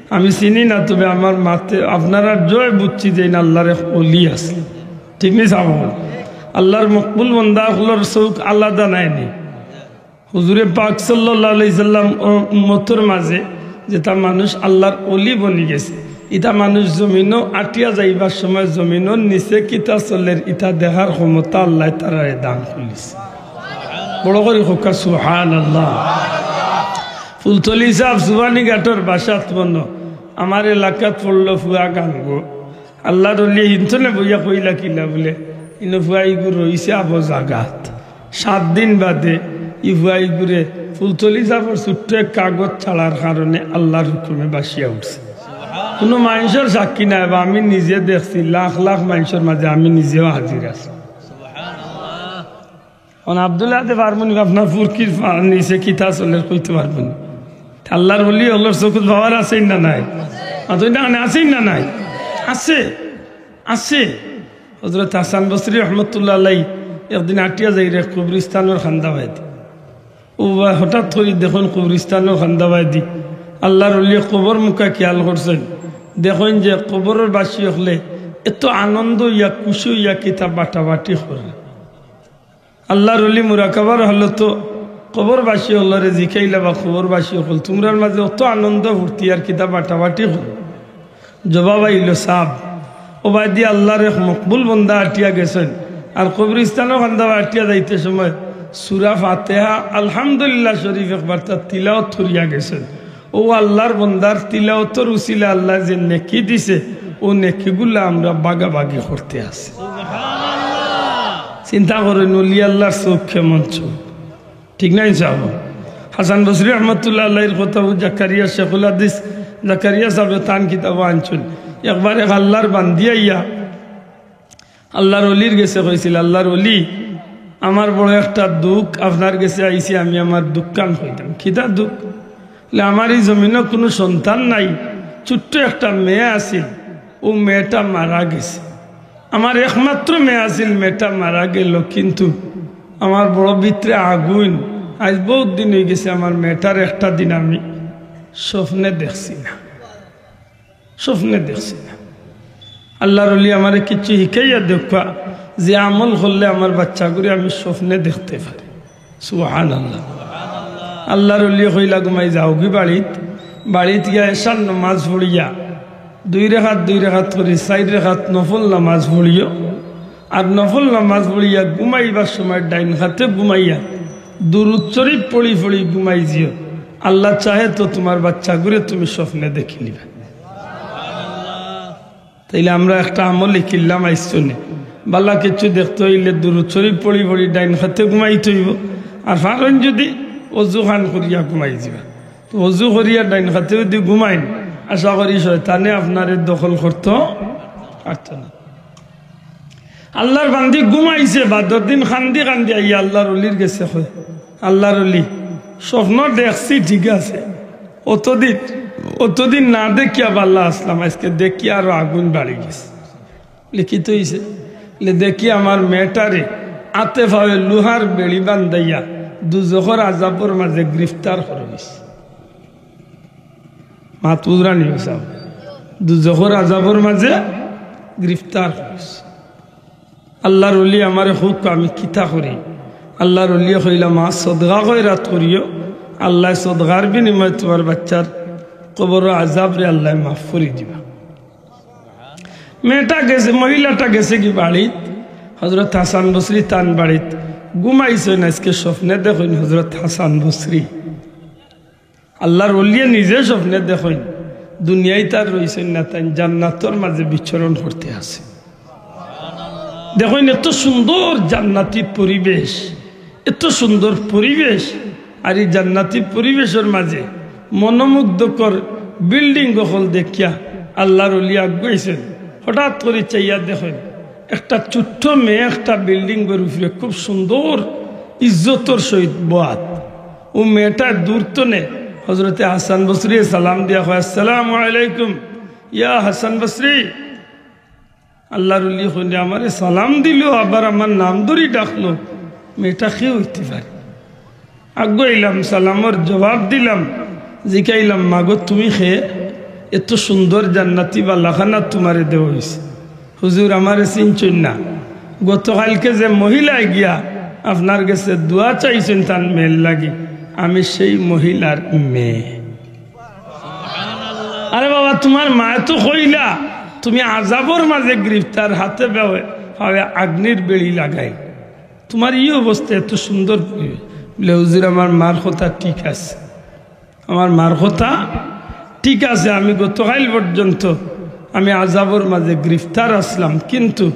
আমি চিনি না, তবে আমার মাতে আপনারার জয় বুঝছি যে ইন আল্লার এক অলি আছে। ঠিক নি সাব? আল্লার মকবুল বন্দা অকলর চউখ আলাদা নায় নি? হুজুরে পাক সাল্লাল্লাহু আলাইহি সাল্লাম ও উম্মতর মাঝে যেতা মানুষ আল্লার অলি বনি গেছে, ইতা মানুষ জমিনো আটিয়া যাইবার সময় জমিনর নিচে কিতা চলের ইতা দেখার ক্ষমতা আল্লায় তারারে দান করিছে। বড় করি কউক্কা সুবহানাল্লাহ। ফুলতলি সাব সুবানীঘাটর বাসাত বনো, আমার এলাকাত পড়লো ফুয়া গাঙ্গো। আল্লার অলি হিনতনে বইয়া কইলা কিলা বুলে, "ইনো ফুয়া ইগু রইছে আবো জাগাত।" সাত দিন বাদে ই ফুয়া ইগুরে ফুলতলি সাবর ছুট্ট এক কাগজ ছাড়ার কারণে আল্লার হুকুমে বাচিয়া উঠছে। কুনু মানষর সাক্ষী নায় বা, আমি নিজে দেখছি, লাখ লাখ মানষর মাঝে আমি নিজেও হাজির আছি। অখন আব্দুল্লাহ দে পারবো নি, আপনার ফুরকির ফা-, নিচে কিতা চলের কইতে পারবো নি? আল্লার অলি অকলর চউখত পাওয়ার আছে না নাই? মাতইন না, আছে না নাই? আছে, আছে। হজরত হাসান বসরি রহমতুল্লাহ আলাই একদিন আটিয়া যাইরা কবরিস্তানর কান্দাবায়দি। অউ বা হঠাৎ করি দেখইন কবরিস্তানর কান্দাবায়দি আল্লার অলিয়ে কবর মুখা খিয়াল করছইন, দেখইন যে কবরর বাসি অকলে এত আনন্দ অইয়া খুশি অইয়া কিতা বাটাবাটি করে। আল্লার অলি মুরাকাবার হালতো কবরবাসী অকলরে জিকাইলা বা কবরবাসী অকল, তুমরার মাঝে অত আনন্দ ফুর্তি আর কিতা বাটাবাটি করো? জবাব আইলো, "সাব, অবায়দি আল্লার এক মকবুল বন্দা আটিয়া গেছইন, আর কবরিস্তানর কান্দাবায় আটিয়া যাইতে সময় সূরা ফাতিহা, আলহামদুলিল্লাহ শরীফ একবার তার তিলাওয়াত করিয়া গেছইন।" অউ আল্লার বন্দার তিলাওয়াতর উসিলায় আল্লায় যে নেকি দিছে, অউ নেকিগুলা আমরা ভাগাভাগি করতে আছি। চিন্তা করইন, অলি আল্লার চউখ কেমন চউখ, ঠিক নায়নি সাব? হাসান বসরি রহমতুল্লাহ আলাইহির কথা, অউ জাকারিয়া শেখুল হাদিস জাকারিয়া সাবে তান কিতাবো আনছইন। একবার এক আল্লার বান্দি আইয়া আল্লার অলির গেছে কইছিল, "আল্লার অলি, আমার বড় একটা দুখ, আপনার গেছে আইছি, আমি আমার দুখখান কইতাম।" "কিতা দুখ?" বলে, "আমার ই জমিনো কুনু সন্তান নাই, ছুট্ট একটা মেয়ে আছিল, অউ মেয়েটা মারা গেছে। আমার একমাত্র মেয়ে আছিল, মেয়েটা মারা গেল, কিন্তু আমার বড় ভিতরে আগুইন, আইজ বউত দিন অইগেছে, আমার মেয়েটার একটা দিন আমি স্বপ্নে দেখছি না।" স্বপ্নে দেখছি না। আল্লার অলি, আমারে কিচ্ছু হিকাইয়া দেউক্কা, যে আমল করলে আমার বাইচ্চাগুরে আমি স্বপ্নে দেখতে পারি। সুবহানাল্লাহ। আল্লার অলিয়ে কইলা, "ঘুমাই যাওগি বাড়িত, বাড়িত গিয়া এশার নমাজ পড়িয়া দুই রেকাত দুই রেকাত করি চাইর রেকাত নফল নমাজ পড়িও, আর নফল নামাজ পড়িয়া ঘুমাইবার সময় ডাইন খাতে ঘুমাইয়া দুরুদ শরীফ পড়ি পড়ি ঘুমাই যিও। আল্লাহ চাহে তো তুমার বাচ্চাগুরে তুমি স্বপ্নে দেখিলিবা। তাইলে আমরা একটা আমল হিকিলাম আইজ থনে। বালা কিছু দেখতে অইলে দুরুদ শরীফ পড়ি পড়ি ডাইন খাতে ঘুমাইতে অইবো। আর পারইন যদি অজু খান করিয়া ঘুমাই যিবা। তো অজু করিয়া ডাইন খাতে যদি ঘুমাইন, আশা করি শয়তানে আপনারে দখল করতো পারতো না। আল্লার বান্দি ঘুমাইছে, বাদর দিন কান্দি কান্দি আইয়া আল্লার অলির গেছে কয়, "আল্লার অলি, স্বপ্ন দেখছি ঠিক আছে, অতদিন, অতদিন না দেখিয়া বালা আছলাম, আইজকে দেখিয়া আরো আগুন বাড়ি গেছে।" বলে, "কিতা অইছে?" বলে, "দেখি আমার মেয়েটারে আতে পাওয়ে লোহার বেড়ি বান্ধাইয়া দুজখর আজাবর মাঝে গ্রেফতার করা অইছে।" মাত বুঝরা নি বা সাব? দুজখর আজাবর মাঝে গ্রেফতার করা অইছে। আল্লার অলি আমারে কউক্কা, আমি কিতা করি? আল্লার অলিয়ে কইলা, "মা, সদকা খয়রাত করিও, আল্লায় সদকার বিনিময়ে তুমার বাচ্চার কবরর আজাবরে আল্লায় মাফ করি দিবা।" মেয়েটা গেছে, মহিলাটা গেছেগি বাড়িত, হজরত হাসান বসরি তান বাড়িত ঘুমাইছইন, আইজকে স্বপ্নে দেখইন হজরত হাসান বসরি। আল্লার অলিয়ে নিজে স্বপ্নে দেখইন, দুনিয়াত আর রইছইন না, তাইন জান্নাতর মাঝে বিচরণ করতে আছে। দেখইন, এত সুন্দর জান্নাতি পরিবেশ, এত সুন্দর পরিবেশ, আর ই জান্নাতি পরিবেশর মাঝে মনোমুগ্ধকর বিল্ডিং অকল দেখিয়া আল্লার অলি আগুয়াইছইন। হঠাৎ করি চাইয়া দেখইন, একটা ছোট্ট মেয়ে একটা বিল্ডিংর উপরে খুব সুন্দর ইজ্জতর সহিত বওয়াত। অউ মেয়েটা দূর থনে হজরতে হাসান বসরিয়ে সালাম দিয়া কয়, "আসসালামু আলাইকুম, ইয়া হাসান বসরি।" আল্লার অলি কইন, "আমারে সালাম দিলো, আবার আমার নাম ধরি ডাকলো, মেয়েটা কে অইতে পারে?" আগুয়াইলাম, সালামর জবাব দিলাম, জিকাইলাম, "মাগো, তুমি কে? এত সুন্দর জান্নাতি বালাখানা তুমারে দেওয়া অইছে।" "হুজুর, আমারে চিনছইন না? গতকাইলকে যে মহিলায় গিয়া আপনার গেছে দোয়া চাইছইন তান মেয়ের লাগি, আমি সেই মহিলার মেয়ে।" "আরে বাবা, তুমার মায়ে তো কইলা তুমি আজাবর মাঝে গ্রেফতার, আতে পাওয়ে আগ্নির বেড়ি লাগাই, তুমার ই অবস্থা, এত সুন্দর পরিবেশ।" বলে, "হুজুর, আমার মার কথা ঠিক আছে, আমার মার কথা ঠিক আছে, আমি গতকাইল পর্যন্ত আমি আজাবর মাঝে গ্রেফতার আছলাম, কিন্তু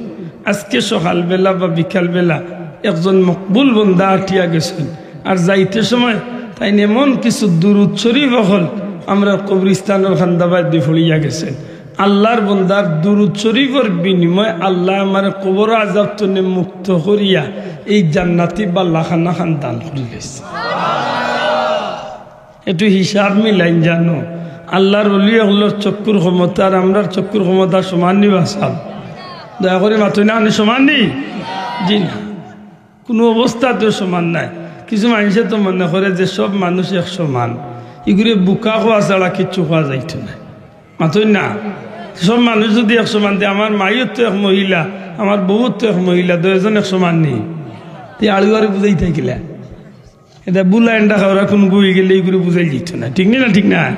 আইজকে সকালবেলা বা বিকালবেলা একজন মকবুল বন্দা আটিয়া গেছইন, আর যাইতে সময় তাইন এমন কিছু দুরুদ শরীফ অকল আমরার কবরস্থানর কান্দাবায়দি পড়িয়া গেছইন। আল্লার বন্দার দুরুদ শরীফর বিনিময়ে আল্লায় আমারে কবরর আজাব থনে মুক্ত করিয়া এই জান্নাতি বালাখানা খান দান করিলাইছে।" একটু হিসাব মিলাইন জানো, আল্লার অলি অকলর চক্ষুর ক্ষমতা আর আমরার চক্ষুর ক্ষমতা সমান নি বা সাব? দয়া করি মাতইন না, সমান নি? জি না, কুনু অবস্থাতেও সমান নায়। কিছু মানষে তো মনে করে যে সব মানুষ এক সমান, ইগুরে বুকা কওয়া ছাড়া কিচ্ছু কওয়া যাইতো নায়। মাতইন না, সব মানুষ যদি এক সমান, তে আমার মাইও তো এক মহিলা, আমার বউও তো এক মহিলা, দুইজন এক সমান নি? তে আড়ুয়ারে বুঝাইতা কিলা? এটা বুলা এন্ডা খাওরা কুনগু অইগেলে ইগুরে বুঝাই দিত না, ঠিক নি না? ঠিক না?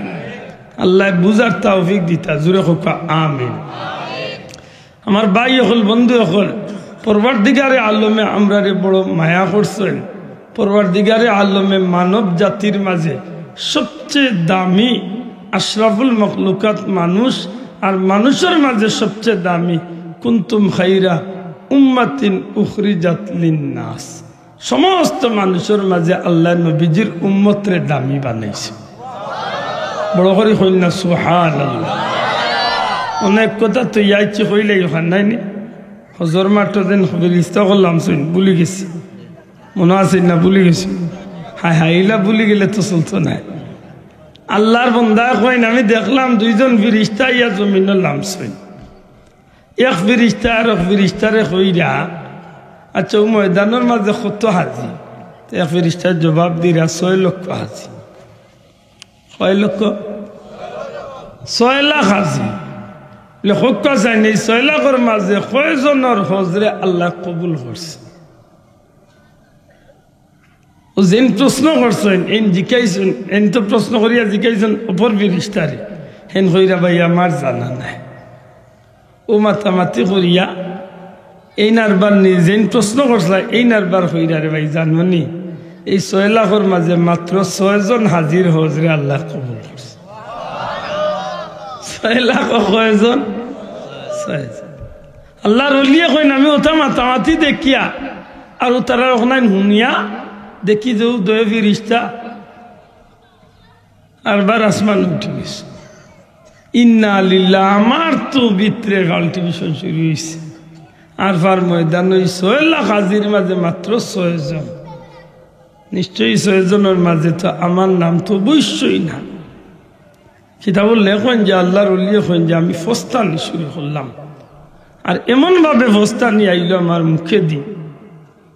আল্লায় বুঝার তৌফিক দিতা, জুরে কউক্কা আমিন। আমার ভাই অকল, বন্ধু অকল, পরওয়ারদিগারে আলমে আমরারে বড় মায়া করছইন। পরওয়ারদিগারে আলমে মানব জাতির মাঝে সবচেয়ে দামি, আশরাফুল মখলুকাত মানুষ, আর মানুষর মাঝে সবচেয়ে দামি, কুনতুম খাইরা উম্মাতিন উখরিজাত লিন্নাস। সমস্ত মানুষর মাঝে আল্লায় নবীজির উম্মতরে দামি বানাইছে। বড় করি কইন না, সুবহানাল্লাহ। অনেক কথা তো ইয়াইছি কইলেই অখান নায় নি? হজর মাঠো যেন ফিরিস্তা অকল লামছইন, ভুলি গেছি। মনো আছে না? ভুলি গেছি। হায় হায়, ইলা ভুলি গেলে তো চলতো নায়। আল্লার বন্দায় কইন, "আমি দেখলাম দুইজন ফিরিস্তা ইয়া জমিনো লামছইন।" এক ফিরিস্তা আরক ফিরিস্তারে কইরা, "আচ্ছা, অউ ময়দানর মাঝে কত হাজি?" তে এক ফিরিস্তায় জবাব দিরা, "ছয় লক্ষ হাজি।" কয় লক্ষ? ছয় লাখ হাজি। বলে, "কউক্কা চাইন, এই ছয় লাখর মাঝে কয়জনর হজরে আল্লায় কবুল করছে?" অউ যেইন প্রশ্ন করছইন, এইন জিকাইছইন, এইন তো প্রশ্ন করিয়া জিকাইছইন অপর ফিরিস্তারে, হেইন কইরা, "ভাই, আমার জানা নাই।" অউ মাতামাতি করিয়া এইন আরবার নিজেইন প্রশ্ন করছলা, এইন আরবার কইরা রে ভাই, জানো নি, এই ছয় লাখর মাঝে মাত্র ছয়জন হাজির হজরে আল্লায় কবুল করছে। ছয় লাখ কয়জন? ছয়জন। আল্লার অলিয়ে কইন, আমি অতা মাতামাতি দেখিয়া আর অতারার অখান হুনিয়া দেখি যে উদয় ফিরিস্তা আরবার আসমান উঠি গেছে। ইন্না লিল্লাহ, আমার তো ভিতরে পাল্টিভেশন শুরু অইছে। আরফার ময়দানো ছয় লাখ হাজির মাঝে মাত্র ছয়জন। নিশ্চয়ই ছয়জনর মাঝে তো আমার নাম তো অবশ্যই না। কিতাবো লেখইন যে আল্লার অলিয়ে কইন যে আমি ফস্তানি শুরু করলাম, আর এমন ভাবে ফস্তানি আইলো আমার মুখেদি,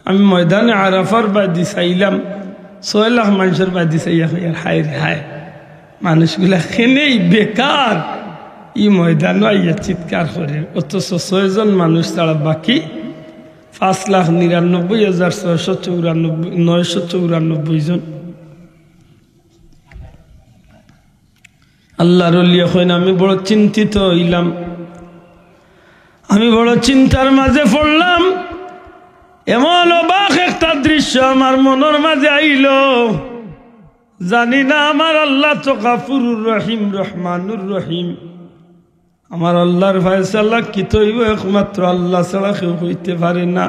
আমি ময়দানে আরাফার বায়দি চাইলাম, ছয় লাখ মানষর বায়দি চাইয়া কইয়ার, হায় রে হায়, মানুষগুলা কেনে বেকার ই ময়দানো আইয়া চিৎকার করের, অথচ ছয়জন মানুষ ছাড়া বাকি পাঁচ লাখ নিরানব্বই হাজার ছয়শো চৌরানব্বই, নয়শো চৌরানব্বই জন। আল্লার অলিয়ে কইন, আমি বড় চিন্তিত অইলাম, আমি বড় চিন্তার মাঝে পড়লাম। এমন অবাক একটা দৃশ্য আমার মনর মাঝে আইলো। জানি না, আমার আল্লা তো গাফুরুর রহিম, রহমানুর রহিম। আমার আল্লার ফয়সালা কিতা অইবো, একমাত্র আল্লা ছাড়া কেউ কইতে পারে না।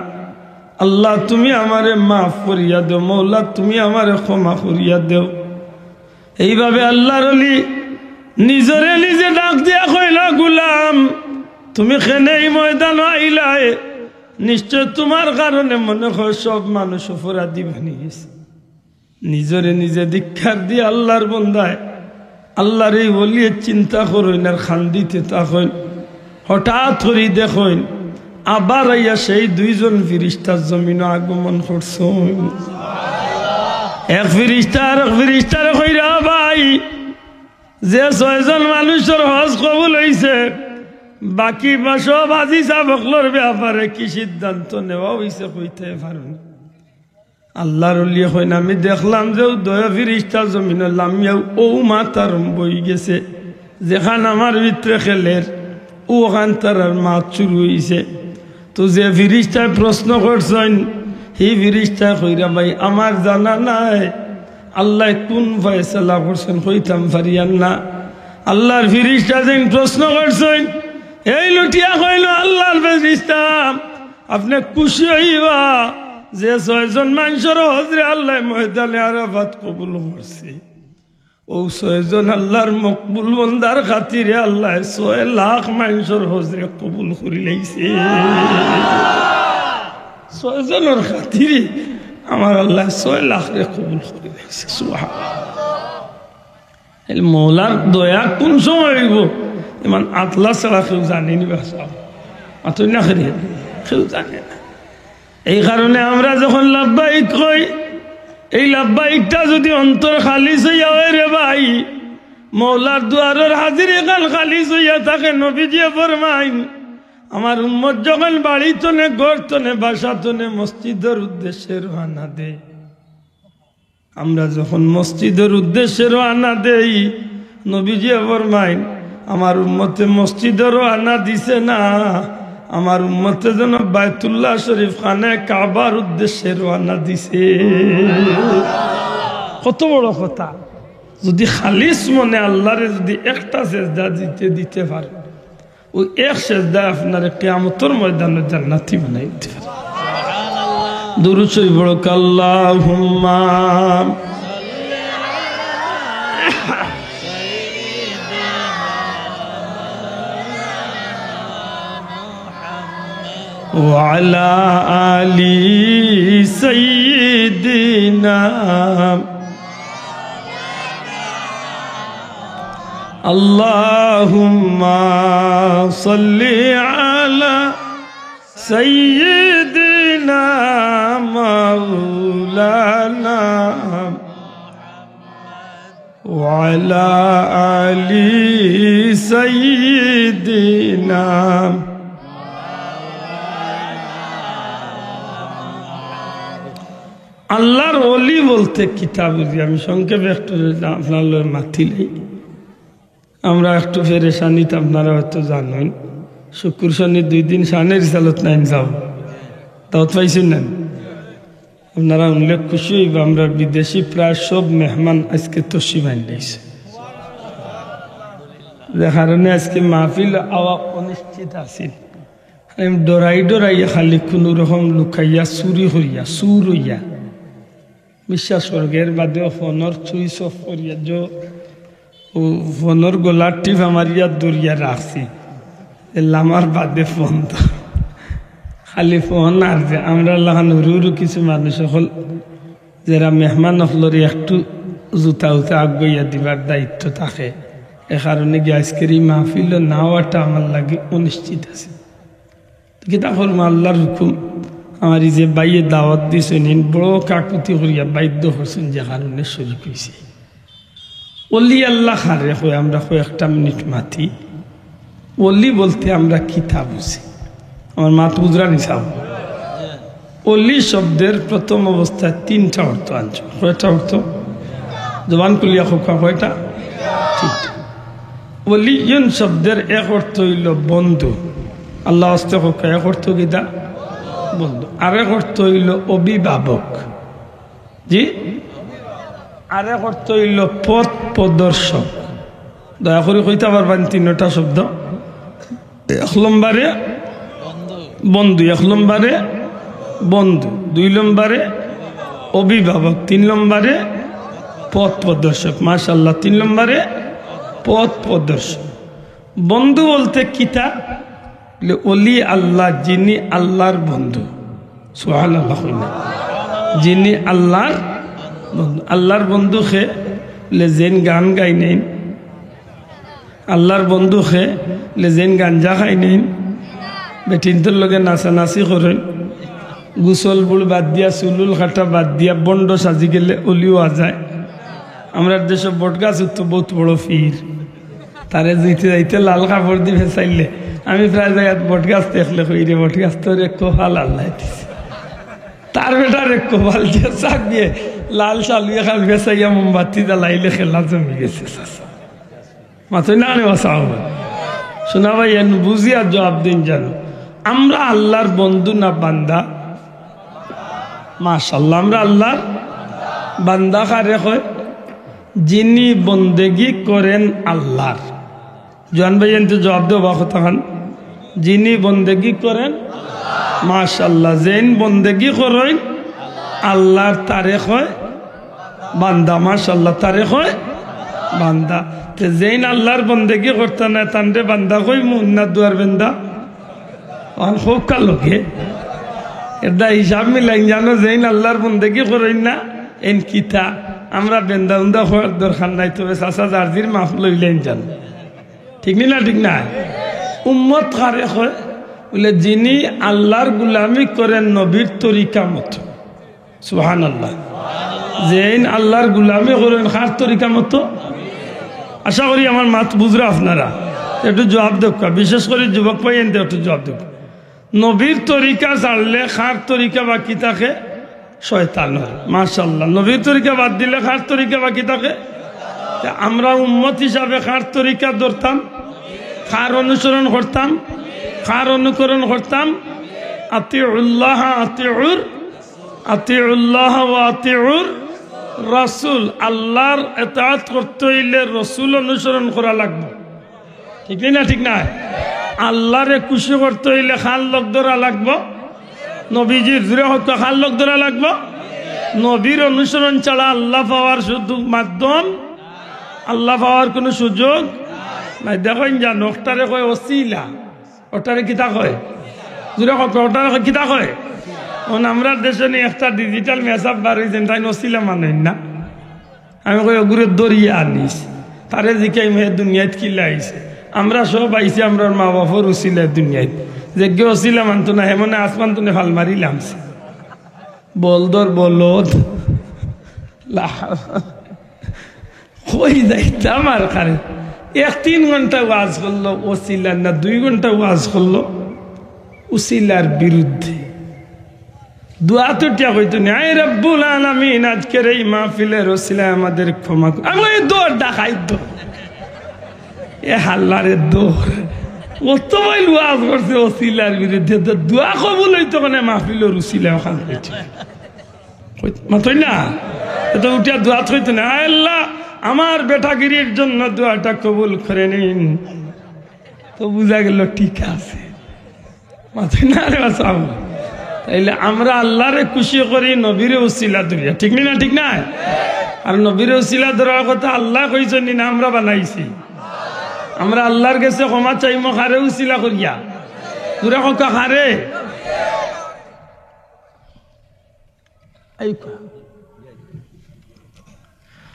আল্লা, তুমি আমারে মাফ করিয়া দেও, মৌলা, তুমি আমারে ক্ষমা করিয়া দেও। এইভাবে আল্লার অলি নিজরে নিজে ডাক দিয়া কইলা, গুলাম, তুমি কেনে ই ময়দানো আইলায়? নিশ্চয় তুমার কারণে মনে হয় সব মানুষ অপরাধী বানি গেছে। নিজরে নিজে ধিক্কার দিয়া আল্লার বন্দায়, আল্লার এই অলিয়ে চিন্তা করইন আর কান্দিতে থাকইন। হঠাৎ করি দেখইন, আবার আইয়া সেই দুইজন ফিরিস্তা জমিনো আগমন করছইন। এক ফিরিস্তা আর এক ফিরিস্তারে কইরা, ভাই, যে ছয়জন মানুষর হজ কবুল অইছে, বাকি বা সব হাজি সাব অকলর ব্যাপারে কি সিদ্ধান্ত নেওয়া অইছে কইতে পারইন? আল্লার অলিয়ে কইন, আমি দেখলাম যে উদয় ফিরিস্তা জমিনো লামিয়া অউ মাত আরম্ভ অইগেছে, যেখান আমার ভিতরে খেলের, অখান তারার মাত শুরু অইছে। তো যে ফিরিস্তায় প্রশ্ন করছইন, হি ফিরিস্তায় কইরা, ভাই, আমার জানা নাই আল্লায় কুন ফয়সালা করছইন, কইতাম পারিয়ার না। আল্লার ফিরিস্তা যেইন প্রশ্ন করছইন, এইন উঠিয়া কইলো, আল্লার ফিরিস্তা, আপনে খুশি অইবা যে ছয়জন মানষর হজরে আল্লায় ময়দানে আরাফাত কবুল করছে। অউ ছয়জন আল্লার মকবুল বন্দার খাতিরে আল্লায় ছয় লাখ মানষর হজরে কবুল করিলাইছে। ছয়জনর খাতিরে আমার আল্লায় ছয় লাখরে কবুল করিলাইছে। সুবহানাল্লাহ। এই মৌলার দয়া কুন সময় অইবো, ইমান আতলা ছাড়া কেউ জানে নি বা? মাতইন না কেনে, কেউ জানে না। এই কারণে আমরা যখন লাব্বাইক কই, এই লাব্বাইকটা যুদি অন্তর খালিস অইয়া অয় রে ভাই, মৌলার দুয়ারর হাজিরিখান খালিস অইয়া থাকে। নবীজিয়ে ফরমাইন, আমার উম্মত যখন বাড়ি তনে, ঘর তনে, বাসা তনে মসজিদর উদ্দেশ্যে রওয়ানা দেয়, আমরা যখন মসজিদর উদ্দেশ্যে রওয়ানা দেই, নবীজিয়ে ফরমাইন, আমার উম্মতে মসজিদো রওয়ানা দিছে না, আমার উম্মতে যেন বায়তুল্লাহ শরীফ খানে কাবার উদ্দেশ্যে রওয়ানা দিছে। কত বড় কথা! যুদি খালিস মনে আল্লারে যুদি একটা সেজদা দিতে, দিতে পারে, অউ এক সেজদায় আপনারে কিয়ামতর ময়দানো জান্নাতি বানাই দিতে পারে। দুরূদ শরীফ পড়ো, আল্লাহুম্মা ওয়া আলা আলি সাইয়্যিদিনা। আল্লাহুম্মা সাল্লি আলা সাইয়্যিদিনা মাওলানা ওয়া আলা আলি সাইয়্যিদিনা। আল্লার ওলি বলতে কিতা বুঝি? আমি সংক্ষেপে একটু আপনার লগে মাতিলাই। আমরা একটু পেরেশানিত, আপনারা হয়তো জানইন, শুক্র শনি দুই দিন শানের রিসালত নাইন যাও। দাওয়াত পাইছইন না? আপনারা হুনলে খুশি অইবা, আমরার বিদেশি প্রায় সব মেহমান আইজকে তশরিফ আনলাইছে, যে কারণে আইজকে মাহফিল আওয়া অনিশ্চিত আছিল। আমি ডরাই ডরাইয়া খালি কুনু রকম লুকাইয়া চুরি করিয়া, চুর অইয়া, বিশ্বাস করউক্কা, এর বাদেও ফোনর সুইচ অফ করিয়া যে ও ফোনর গলার টিপা মারিয়া ধরিয়া রাখছি, যে লামার বাদে ফোন তো। খালি ফোন আর যে আমরার লাখান হুরু হুরু কিছু মানুষ অকল যেরা মেহমান অকলরে একটু জুতা উতা আগুয়াইয়া দিবার দায়িত্ব থাকে, এ কারণে গিয়া আইজকের ই মাহফিলো না আওয়াটা আমার লাগি অনিশ্চিত আছিল। কিতা করমু, আল্লার হুকুম। আমার ই যে ভাইয়ে দাওয়াত দিছইন, ইন বড় কাকুতি করিয়া বাধ্য করছইন, যে কারণে শরিক অইছি। অলি আল্লা কারে কয়, আমরা কয়েকটা মিনিট মাতি। অলি বলতে আমরা কিতা বুঝি? আমার মাত বুঝরা নি সাব? অলি শব্দের প্রথম অবস্থায় তিনটা অর্থ আনছে। কয়টা অর্থ? জবান খুলিয়া কউক্কা, কয়টা? তিনটা। অলিয়ুন শব্দের এক অর্থ অইলো বন্ধু। আল্লার ওয়াস্তে কউক্কা, এক অর্থ কিতা? বন্ধু। আরেক অর্থ অইলো অভিভাবক। জি? আরেক অর্থ অইলো পথ প্রদর্শক। দয়া করি কইতা পারবা নি তিনটা শব্দ? এক নম্বরে বন্ধু, এক নম্বরে বন্ধু, দুই নম্বরে অভিভাবক, তিন নম্বরে পথ প্রদর্শক। মাশাআল্লাহ, তিন নম্বরে পথ প্রদর্শক। বন্ধু বলতে কিতা? বলে, অলি আল্লা যিনি আল্লার বন্ধু। সুবহানাল্লাহ কইন না? যিনি আল্লার বন্ধু। আল্লার বন্ধু কে? বলে, যেইন গান গাইন এইন। আল্লার বন্ধু কে? বলে, যেইন গাঞ্জা খাইন এইন, বেটিন্তর লগে নাচানাচি করইন, গোসল বুড় বাদ দিয়া, চুল উল কাটা বাদ দিয়া, ভন্ড সাজি গেলে অলি অওয়া যায়। আমরার দেশো বটগাছ উঠতো বউত বড় পীর, তারে যাইতে যাইতে লাল কাপড় দি ফেছাইলে, আমি প্রায় জাগাত বটগাছ দেখলে কই, "রে বটগাছ, তোরে কপাল আল্লায় দিছে।" তার বেটারে কপাল দিয়া চাক দিয়া লাল শালু এখান ফেছাইয়া মোমবাতি জ্বালাইলে খেলা জমি গেছে। চাচা, মাতইন না রে বাবা সাব? শোনা ভাই, এন বুঝিয়া জবাব দিন জানো। আমরা আল্লার বন্ধু না বান্দা? মাশাআল্লাহ, আমরা আল্লার বান্দা কারে কয়? যিনি বন্দেগি করেন আল্লার। জোয়ান ভাই, এনতে জবাব দেও বা কথাখান। যিনি বন্দেগি করেন, মাশাআল্লাহ, যেইন বন্দেগি করইন আল্লার, তারে কয় বান্দা। মাশাআল্লাহ, তারে কয় বান্দা। তে যেইন আল্লার বন্দেগি করতা নায়, তানরে বান্দা কইমু না দুয়ার বেন্দা? অখন কউক্কা লগে। এরদায় হিসাব মিলাইন জানো, যেইন আল্লার বন্দেগি করইন না, এইন কিতা? আমরা বেন্দা উন্দা কওয়ার দরকার নাই, তবে চাচা যার জির মাফ লইলাইন জানো। ঠিক নি না? ঠিক না? উম্মত কারে কয়? বলে, যিনি আল্লার গুলামি করেন নবীর তরিকা মতো। সুবহানাল্লাহ। যেইন আল্লার গুলামি করইন কার তরিকা মতো? আশা করি আমার মাত বুঝরা আপনারা। একটু জবাব দেউক্কা, বিশেষ করি যুবক ভাই, এনতে একটু জবাব দেউক্কা। নবীর তরিকা ছাড়লে কার তরিকা বাকি থাকে? শয়তানর। মাশাআল্লাহ। নবীর তরিকা বাদ দিলে কার তরিকা বাকি থাকে? তে আমরা উম্মত হিসাবে কার তরিকা ধরতাম? কার অনুসরণ করতাম? কার অনুকরণ করতাম? আতিউল্লাহ, আতিউর, আতিউল্লাহ ওয়া আতিউর রাসূল। আল্লার এতাআত করতে অইলে রসুল অনুসরণ করা লাগবো। ঠিক নি না? ঠিক না? আল্লারে খুশি করতে অইলে কার লগ ধরা লাগবো? নবীজির। জুরে কউক্কা, কার লগ ধরা লাগবো? নবীর অনুসরণ ছাড়া আল্লা পাওয়ার শুধু মাধ্যম, আল্লা পাওয়ার কুনু সুযোগ নাই। দেখইন জানো, অকটারে কয় ওসিলা। অকটারে কিতা কয়? জুরে কউক্কা, অকটারে কয় কিতা কয়? অখন আমরার দেশো নি একটা digital মেসাব বার অইছে, তাইন ওসিলা মানইন না। আমি কই, "অগুরে ধরিয়া আনিস।" তারে জিকাইমু, "হে দুনিয়াত কিলা আইছে?" আমরা সব আইছি আমরার মা বাপর উসিলায় দুনিয়াত। যেগিয়ে উসিলা মানতো না, হে মনে আসমান তনে ফাল মারি লামছে। বলদর বলদ। লা-, কই যাইতাম আর কারে? এক তিন ঘন্টা ওয়াজ করলো উসিলার না, দুই ঘন্টা ওয়াজ করলো উসিলার বিরুদ্ধে। দোয়াত উঠিয়া কইতো নি, "আয় রব্বুল আলামিন, আজকের এই মাহফিলের ওসিলায় আমাদের ক্ষমা কর।" আমি কই, "দৌড় ডাকাই তো, এ হাল্লারে দৌড়।" কত ভাই ওয়াজ করছে উছিলার বিরুদ্ধে, তো দোয়া কবুল অইতো কেনে মাহফিলর উছিলায় অখান কইতে। কইত-, মাতইন না? এত উঠিয়া দোয়াত কইতো না, "আয় আল্লাহ, আমার বেটাগিরির জন্য দোয়াটা কবুল করে নিন।" তো বুঝা গেল ঠিক আছে। মাতইন না রে বাসাও। তাইলে আমরা আল্লাহরে খুশি করি নবীরে উছিলা ধরিয়া, ঠিক নি না? ঠিক না? আর নবীরে উছিলা ধরার কথা আল্লায় কইছইন নি না আমরা বানাইছি? আমরা আল্লাহর গেছে ক্ষমা চাইমু কারে উছিলা করিয়া? জুরে কউক্কা কারে? এই কউক্কা।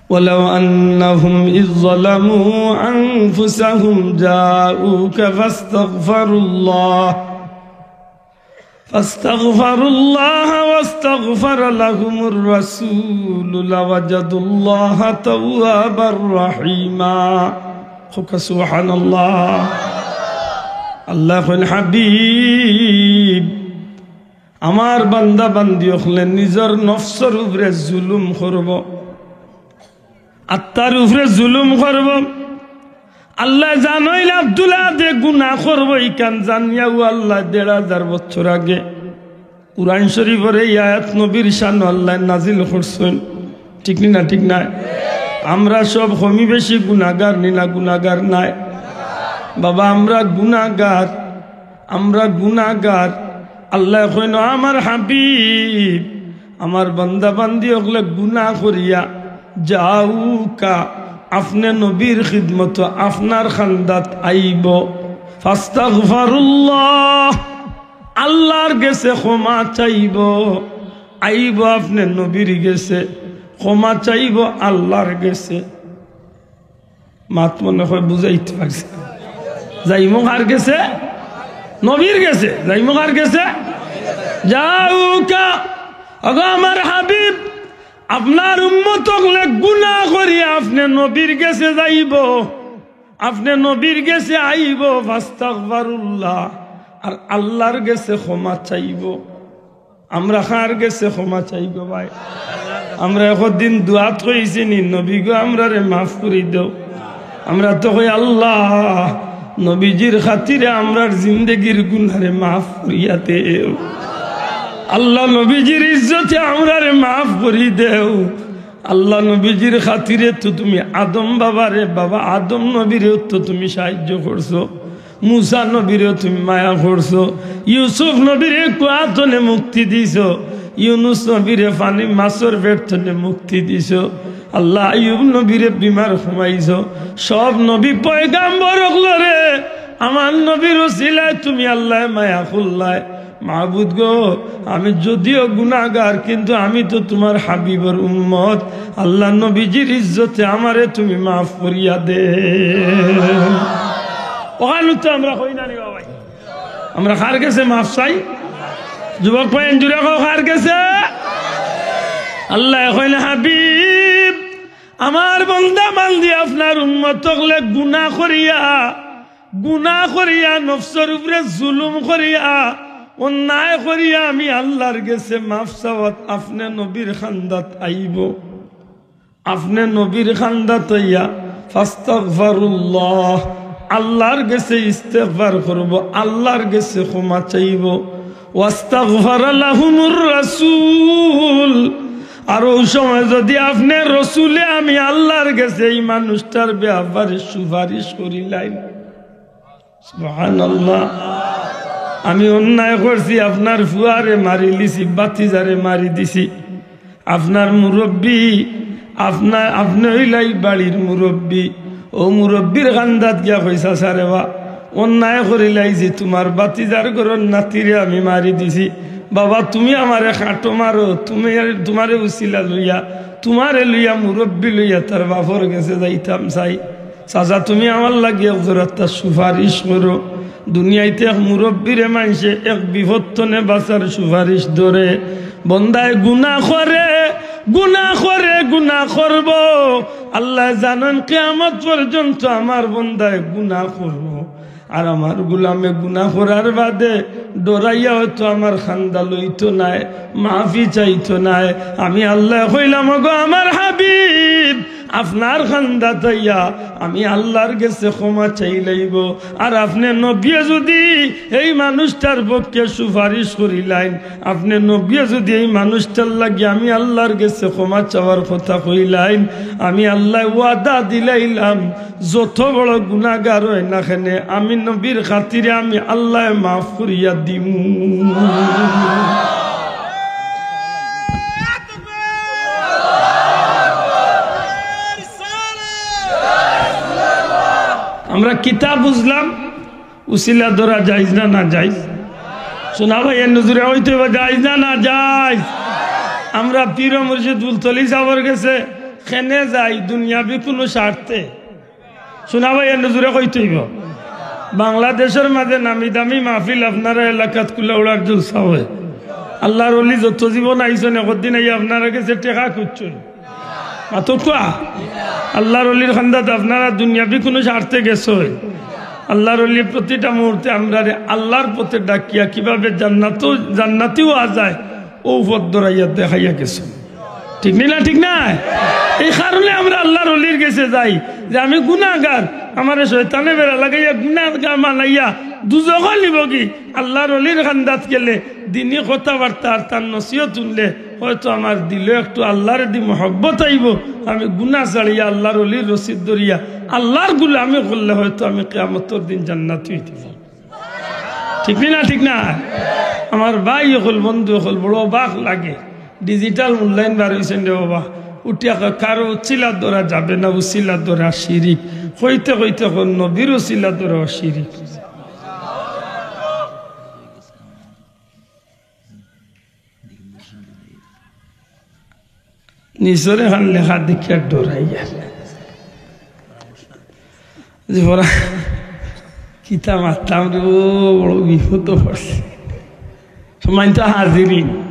ولو أنهم إذ ظلموا أنفسهم جاءوك فاستغفروا الله فاستغفروا الله واستغفر لهم الرسول لوجدوا الله توابا رحيما. কউক্কা সুবহানাল্লাহ। আল্লায় কইন, হাবিব, আমার বান্দা বান্দি অকলে নিজর নফসর উপরে জুলুম করবো, আত্মার উপরে জুলুম করবো। আল্লায় জানইন আব্দুল আহাদে গুনা করবো, ইখান জানিয়াউ আল্লায় দেড় হাজার বছর আগে কুরআন শরীফর এই আয়াত নবীর শানো আল্লায় নাজিল করছইন। ঠিক নি না? ঠিক নায়? আমরা সব কমি বেশি গুনাগার নি না গুনাগার নায়? বাবা, আমরা গুনাগার, আমরা গুনাগার। আল্লায় কইন, "ও আমার হাবিব, আমার বান্দা বান্দি অকলে গুনা করিয়া জাউকা, আপনে নবীর খিদমতো আপনার কান্দাত আইবো, ফাস্তাগফারুল্লাহ, আল্লাহর গেছে ক্ষমা চাইবো, আইবো আপনে নবীর গেছে, ক্ষমা চাইবো আল্লাহর গেছে।" মাত মনে অয় বুঝাইতে পারছি না। যাইমু কার গেছে? নবীর গেছে। যাইমু কার গেছে? জাউকা। ওগো আমার হাবিব, আপনার উম্মত অকলে গুনা করি আপনে নবীর গেছে যাইবো, আপনে নবীর গেছে আইবো, ফাস্তাগফারুল্লাহ, আর আল্লাহর গেছে ক্ষমা চাইবো। আমরা কার গেছে ক্ষমা চাই গো ভাই? আমরা একদিন দোয়াত কইছি নি, "নবী গো, আমরারে মাফ করি দেও"? আমরা তো কই, "আল্লাহ, নবীজির খাতিরে আমরার জিন্দেগির গুনারে মাফ করিয়া দেও। আল্লাহ, নবীজির ইজ্জতে আমরারে মাফ করি দেও।" আল্লাহ নবীজির খাতিরে তো তুমি আদম বাবারে, বাবা আদম নবীরেও তো তুমি সাহায্য করছো, মুসা নবীরেও তুমি মায়া করছো, ইউসুফ নবীরে কুয়াতনে মুক্তি দিছো, ইউনুস নবীরে পানি মাছর পেট তনে মুক্তি দিছো, আল্লাহ আইয়ুব নবীরে বিমার কমাইছো, সব নবী পয়গাম্বর অকলরে আমার নবীর উছিলায় তুমি আল্লায় মায়া করলায়। মাবুদ গো, আমি যদিও গুনাগার, কিন্তু আমি তো তুমার হাবিবর উম্মত। আল্লাহ নবীজির ইজ্জতে আমারে তুমি মাফ করিয়া দেও। অখান তো আমরা কই না নি বাবা? আমরা কার গেছে মাফ চাই? যুবক ভাই, জুরে কও, কার গেছে? আল্লায় কইন, হাবিব, আমার বন্দা বান্দি আপনার উম্মত অকলে গুনা করিয়া গুনা করিয়া, নফসর উপরে জুলুম করিয়া, অন্যায় করিয়া আমি আল্লাহর গেছে মাফ চাওয়াত আপনে নবীর কান্দাত আইবো। আপনে নবীর কান্দাত আইয়া ফাস্তাগফারুল্লাহ, আল্লাহর গেছে ইস্তেগফার করবো, আল্লাহর গেছে ক্ষমা চাইবো। ওয়াস্তাগফারা লাহুমুর রাসূল, আর অউ সময় যুদি আপনে রসুলে আমি আল্লাহর গেছে ই মানুষটার ব্যাপারে সুপারিশ করিলাইন, সুবহানাল্লাহ। আমি অন্যায় করছি, আপনার ফুয়ারে মারিলিছি, ভাতিজারে মারি দিছি, আপনার মুরব্বি, আপনার, আপনে অইলা ই বাড়ির মুরব্বি, অউ মুরব্বির কান্দাত গিয়া কইছা, "চাচা রে বা, অন্যায় করিলাইছি, তুমার ভাতিজার ঘরর নাতিরে আমি মারি দিছি, বাবা তুমি আমারে কাটো মারো, তুমি, তুমারে উছিলা লইয়া, তুমারে লইয়া মুরব্বি লইয়া তার বাপর গেছে যাইতাম চাই।" চাচা, তুমি আমার লাগি এক জোড়াত্তা সুপারিশ করো। দুনিয়াইতে এক মুরব্বিরে মানষে এক বিপদ তনে বাঁচার সুপারিশ ধরে। বন্দায় গুনা করে, গুনা করে, গুনা করবো। আল্লায় জানইন কিয়ামত পর্যন্ত আমার বন্দায় গুনা করবো। আর আমার গুলামে গুনা করার বাদে ডরাইয়া অয়তো আমার কান্দা লইতো নায়, মাফি চাইতো নায়। আমি আল্লায় কইলাম, ওগো আমার হাবিব, আপনার কান্দাত আইয়া আমি আল্লার গেছে ক্ষমা চাইলাইবো। আর আপনে নবিয়ে যুদি এই মানুষটার পক্ষে সুপারিশ করিলাইন, আপনে নবিয়ে যুদি এই মানুষটার লাগি আমি আল্লার গেছে ক্ষমা চাওয়ার কথা কইলাইন, আমি আল্লায় ওয়াদা দিলাইলাম, যত বড় গুনাগার অয় না কেনে, আমি নবীর খাতিরে আমি আল্লায় মাফ করিয়া দিমু। আমরা কিতা বুঝলাম? উসিলা ধরা জায়েজ না নাজায়েজ? শোনা ভাই, এর নজরে অইতে অইবো জায়েজ না নাজায়েজ? আমরা পীর ও মুর্শিদ ফুলতলি সাবর গেছে কেনে যাই? দুনিয়াবি কুনু স্বার্থে। শোনা ভাই, এর নজরে কইতে অইবো। বাংলাদেশর মাঝে নামি দামি মাহফিল আপনারা এলাকাত কুলাউড়ার জলসা অয়। আল্লার অলি যত জীবন আইছইন, একদিন আইয়া আপনারা গেছে টেকা খুজছইন। মাতউক্কা। আল্লার অলির কান্দাত আপনারা দুনিয়াবি কুনু স্বার্থে গেছইন? আল্লার অলি প্রতিটা মুহূর্তে আমরারে আল্লার পথে ডাকিয়া কিভাবে জান্নাতও, জান্নাতি অওয়া যায়, অউ পথ ধরাইয়া দেখাইয়া গেছইন। ঠিক নি না? ঠিক না? এই কারণে আমরা আল্লার অলির গেছে যাই যে আমি গুনাগার, আমারে শয়তানে বেড়া লাগাইয়া গুনাগার বানাইয়া দুজখো নিবোগি। আল্লার অলির কান্দাত গেলে দিনি কথাবার্তা আর তার নসিহত হুনলে হয়তো আমার দিলো একটু আল্লার দি মহব্বত আইবো। আমি গুনা ছাড়িয়া আল্লার অলির রশিদ ধরিয়া আল্লার গুলামি করলে হয়তো আমি কিয়ামতর দিন জান্নাতি অইতে পারমু। ঠিক নি না? ঠিক না? আমার ভাই অকল, বন্ধু অকল, বড় অবাক লাগে। Digital মূল্যায়ন বার অইছে রে বাবা। উঠিয়া কয়, "কারো উছিলা ধরা যাবে না, উছিলা ধরা শিরিক।" কইতে কইতে কয়, "নবীর উছিলা ধরা শিরিক।" নিচরে খান লেখা দেখিয়া ডরাইয়া। যে বড় কিতা মাততাম রে, ও বড় বিপদ পড়ছে। সম্মানিত হাজিরিন,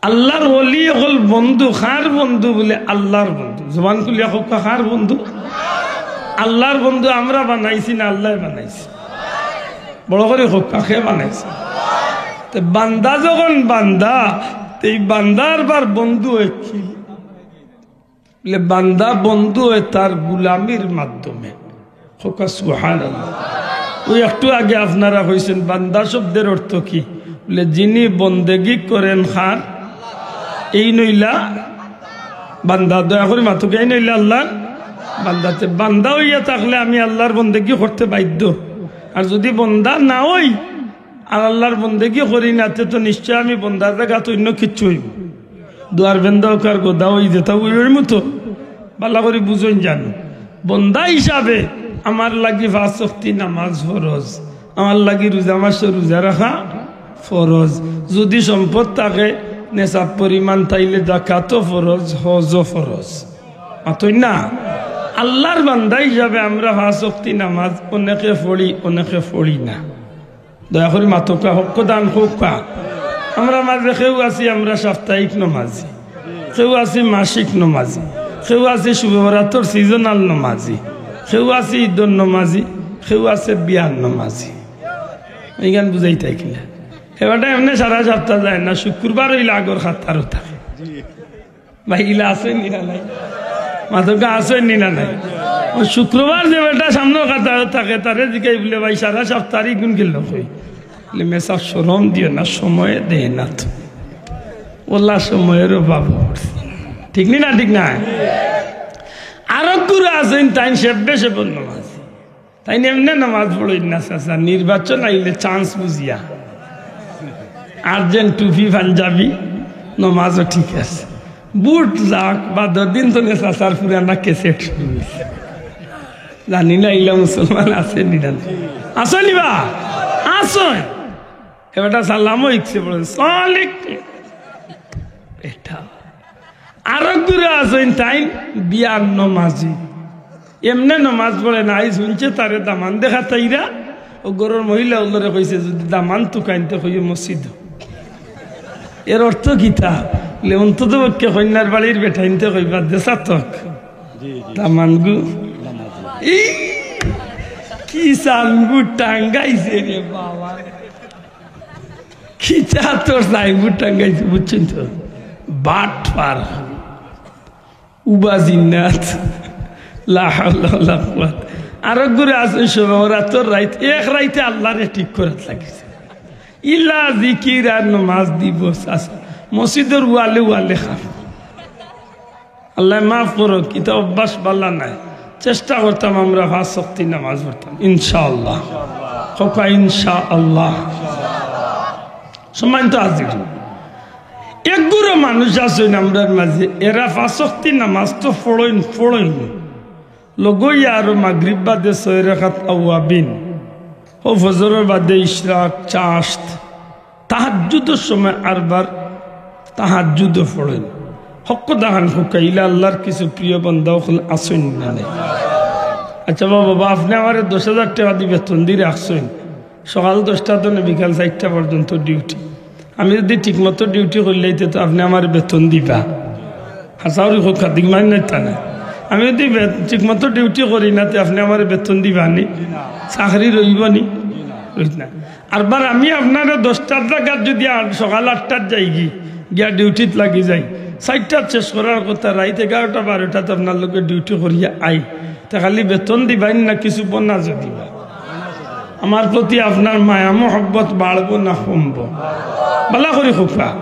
আল্লার অলি অকল বন্ধু, কার বন্ধু? বলে আল্লার বন্ধু। জবান খুলিয়া কউক্কা, কার বন্ধু? আল্লার বন্ধু। আমরা বানাইছি না আল্লায় বানাইছে? বড় করি কউক্কা, কে বানাইছে? তে বান্দা যখন বান্দা, তে ই বান্দার বার বন্ধু অয় কি? বলে বান্দা বন্ধু অয় তার গুলামির মাধ্যমে। কউক্কা সুবহানাল্লাহ। অউ একটু আগে আপনারা কইছইন, বান্দা শব্দের অর্থ কি? বলে যিনি বন্দেগি করেন কার? এইন অইলা বান্দা। দয়া করি মাতউক্কা, এইন অইলা আল্লার বান্দা। তে বান্দা অইয়া থাকলে আমি আল্লার বন্দেগি করতে বাধ্য। আর যুদি বন্দা না অই, আর আল্লার বন্দেগি করি না, তে তো নিশ্চয় আমি বন্দার জাগাত অইন্য কিচ্ছু অইমু। দুয়ার বেন্দা অউক আর গদা অই যেতা অই অইমু তো। ভালা করি বুঝইন জানো। বন্দা হিসাবে আমার লাগি পাঁচ ওয়াক্তি নামাজ ফরজ, আমার লাগি রোজা মাসো রোজা রাখা ফরজ। যুদি সম্পদ থাকে নেশাব পরিমাণ, তাইলে জাকাতও ফরজ, হজও ফরজ। মাতইন না? আল্লার বান্দা হিসাবে আমরা পাঁচ ওয়াক্তি নামাজ অনেকে পড়ি, অনেকে পড়ি না। দয়া করি মাতউক্কা, হক্ক দান কউক্কা। আমরা মাঝে কেউ আছি আমরা সাপ্তাহিক নমাজি, কেউ আছি মাসিক নমাজি, কেউ আছি শবে বরাতর seasonal নমাজি, কেউ আছি ইদর নমাজি, কেউ আছে বিয়ার নমাজি। ইখান বুঝাইতায় কিলা? হে বেটা এমনে সারা সাপ্তা যায় না, শুক্রবার অইলে আগর কাতারো থাকে। ভাই, ইলা আছইন নি না নাই? মাতউক্কা, আছইন নি না নাই? অউ শুক্রবার যে বেটা সামনর কাতারো থাকে, তারে জিগাই বলে, "ভাই, সারা সাপ্তার ইগুন গেল কই?" বলে, "মেসাব, শরম দিও না, সময়ে দেয় না তো।" ওলা সময়র অভাব অইছে। ঠিক নি না? ঠিক না? আরক গুরু আছইন, তাইন সেব্বে সেবর নমাজ। তাইন এমনে নমাজ পড়ইন না চাচা, নির্বাচন আইলে chance বুঝিয়া। Urgent টুপি পাঞ্জাবি, নমাজও ঠিক আছে। ভোট যাক, বাদর দিন তো নে চাচার পুরানা cassette শুরু অইছে। জানি না ইলা মুসলমান আছে নি না নাই। আছে নি বা? আছে। এ বেটা সালামও হিকছে, বলে, "সালাম আলাইকুম।" এটা আরক গুরু আছইন, তাইন বিয়ার নমাজি। এমনে নমাজ পড়ে না, আইজ হুনছে তারে দামান দেখাত আইরা, অউ ঘরর মহিলা অকলরে কইছে, "যুদি দামান তুকাইন তে কইও মসজিদো।" এর অর্থ কিতা? বলে, অন্তত পক্ষে কইন্যার বাড়ির বেটাইন্তে কইবা, "দে চাতক, দামানগু।" ই, কি সাইনবোর্ড টাঙ্গাইছে রে বাবা। কিতা তোর সাইনবোর্ড টাঙ্গাইছে, বুঝছইন তো? বাটপার। উবা জিন্নাত। লা হাওলা ওয়ালা কুওয়াত। আরক গুরে আছে সবে রাতর রাইত, এক রাইতে আল্লারে ঠিক করাত লাগিছে। ইলা জিকির আর নমাজ দিবস আছে। মসজিদর ওয়ালে ওয়ালে খান। আল্লায় মাফ করউক, ইতা অভ্যাস বালা নায়। চেষ্টা করতাম আমরা পাঁচ ওয়াক্তি নামাজ পড়তাম, ইনশাআল্লাহ। কউক্কা ইনশাআল্লাহ। সম্মানিত হাজিরিন, এক গুরু মানুষ আছইন আমরার মাঝে, এরা পাঁচ ওয়াক্তি নামাজ তো পড়ইন, পড়ইন, লগইয়া আরো মাগরিব বাদে ছয় রাকাত আওয়াবিন, অউ ফজরর বাদে ইশরাক, চাশত, তাহাজ্জুদর সময় আরবার তাহাজ্জুদও পড়ইন। হক কথা খান কউক্কা, ইলা আল্লার কিছু প্রিয় বান্দা অকল আছইন না নাই? আচ্ছা বাবা, বাবা, আপনে আমারে দশ হাজার টেকা দি বেতন দি রাখছইন, সকাল দশটা তনে বিকাল চাইরটা পর্যন্ত ডিউটি। আমি যুদি ঠিকমতো ডিউটি করিলাই তে তো আপনে আমারে বেতন দিবা। হাছা করি কউক্কা, দিক মাইন নাই তা না। আমি যুদি বে-, ঠিকমতো ডিউটি করি না তে আপনে আমারে বেতন দিবা নি? চাকরি রইবো নি? রইত না। আরবার আমি আপনারে দশটার জাগাত যুদি আর সকাল আটটাত যাইগি, গিয়া ডিউটিত লাগি যাই, চাইরটাত শেষ করার কথা, রাইত এগারোটা বারোটাত আপনার লগে ডিউটি করিয়া আই, তে খালি বেতন দিবা নি না কিছু বোনাসও দিবা? আমার প্রতি আপনার মায়া মহব্বত বাড়বো না কমবো? বালা করি কউক্কা।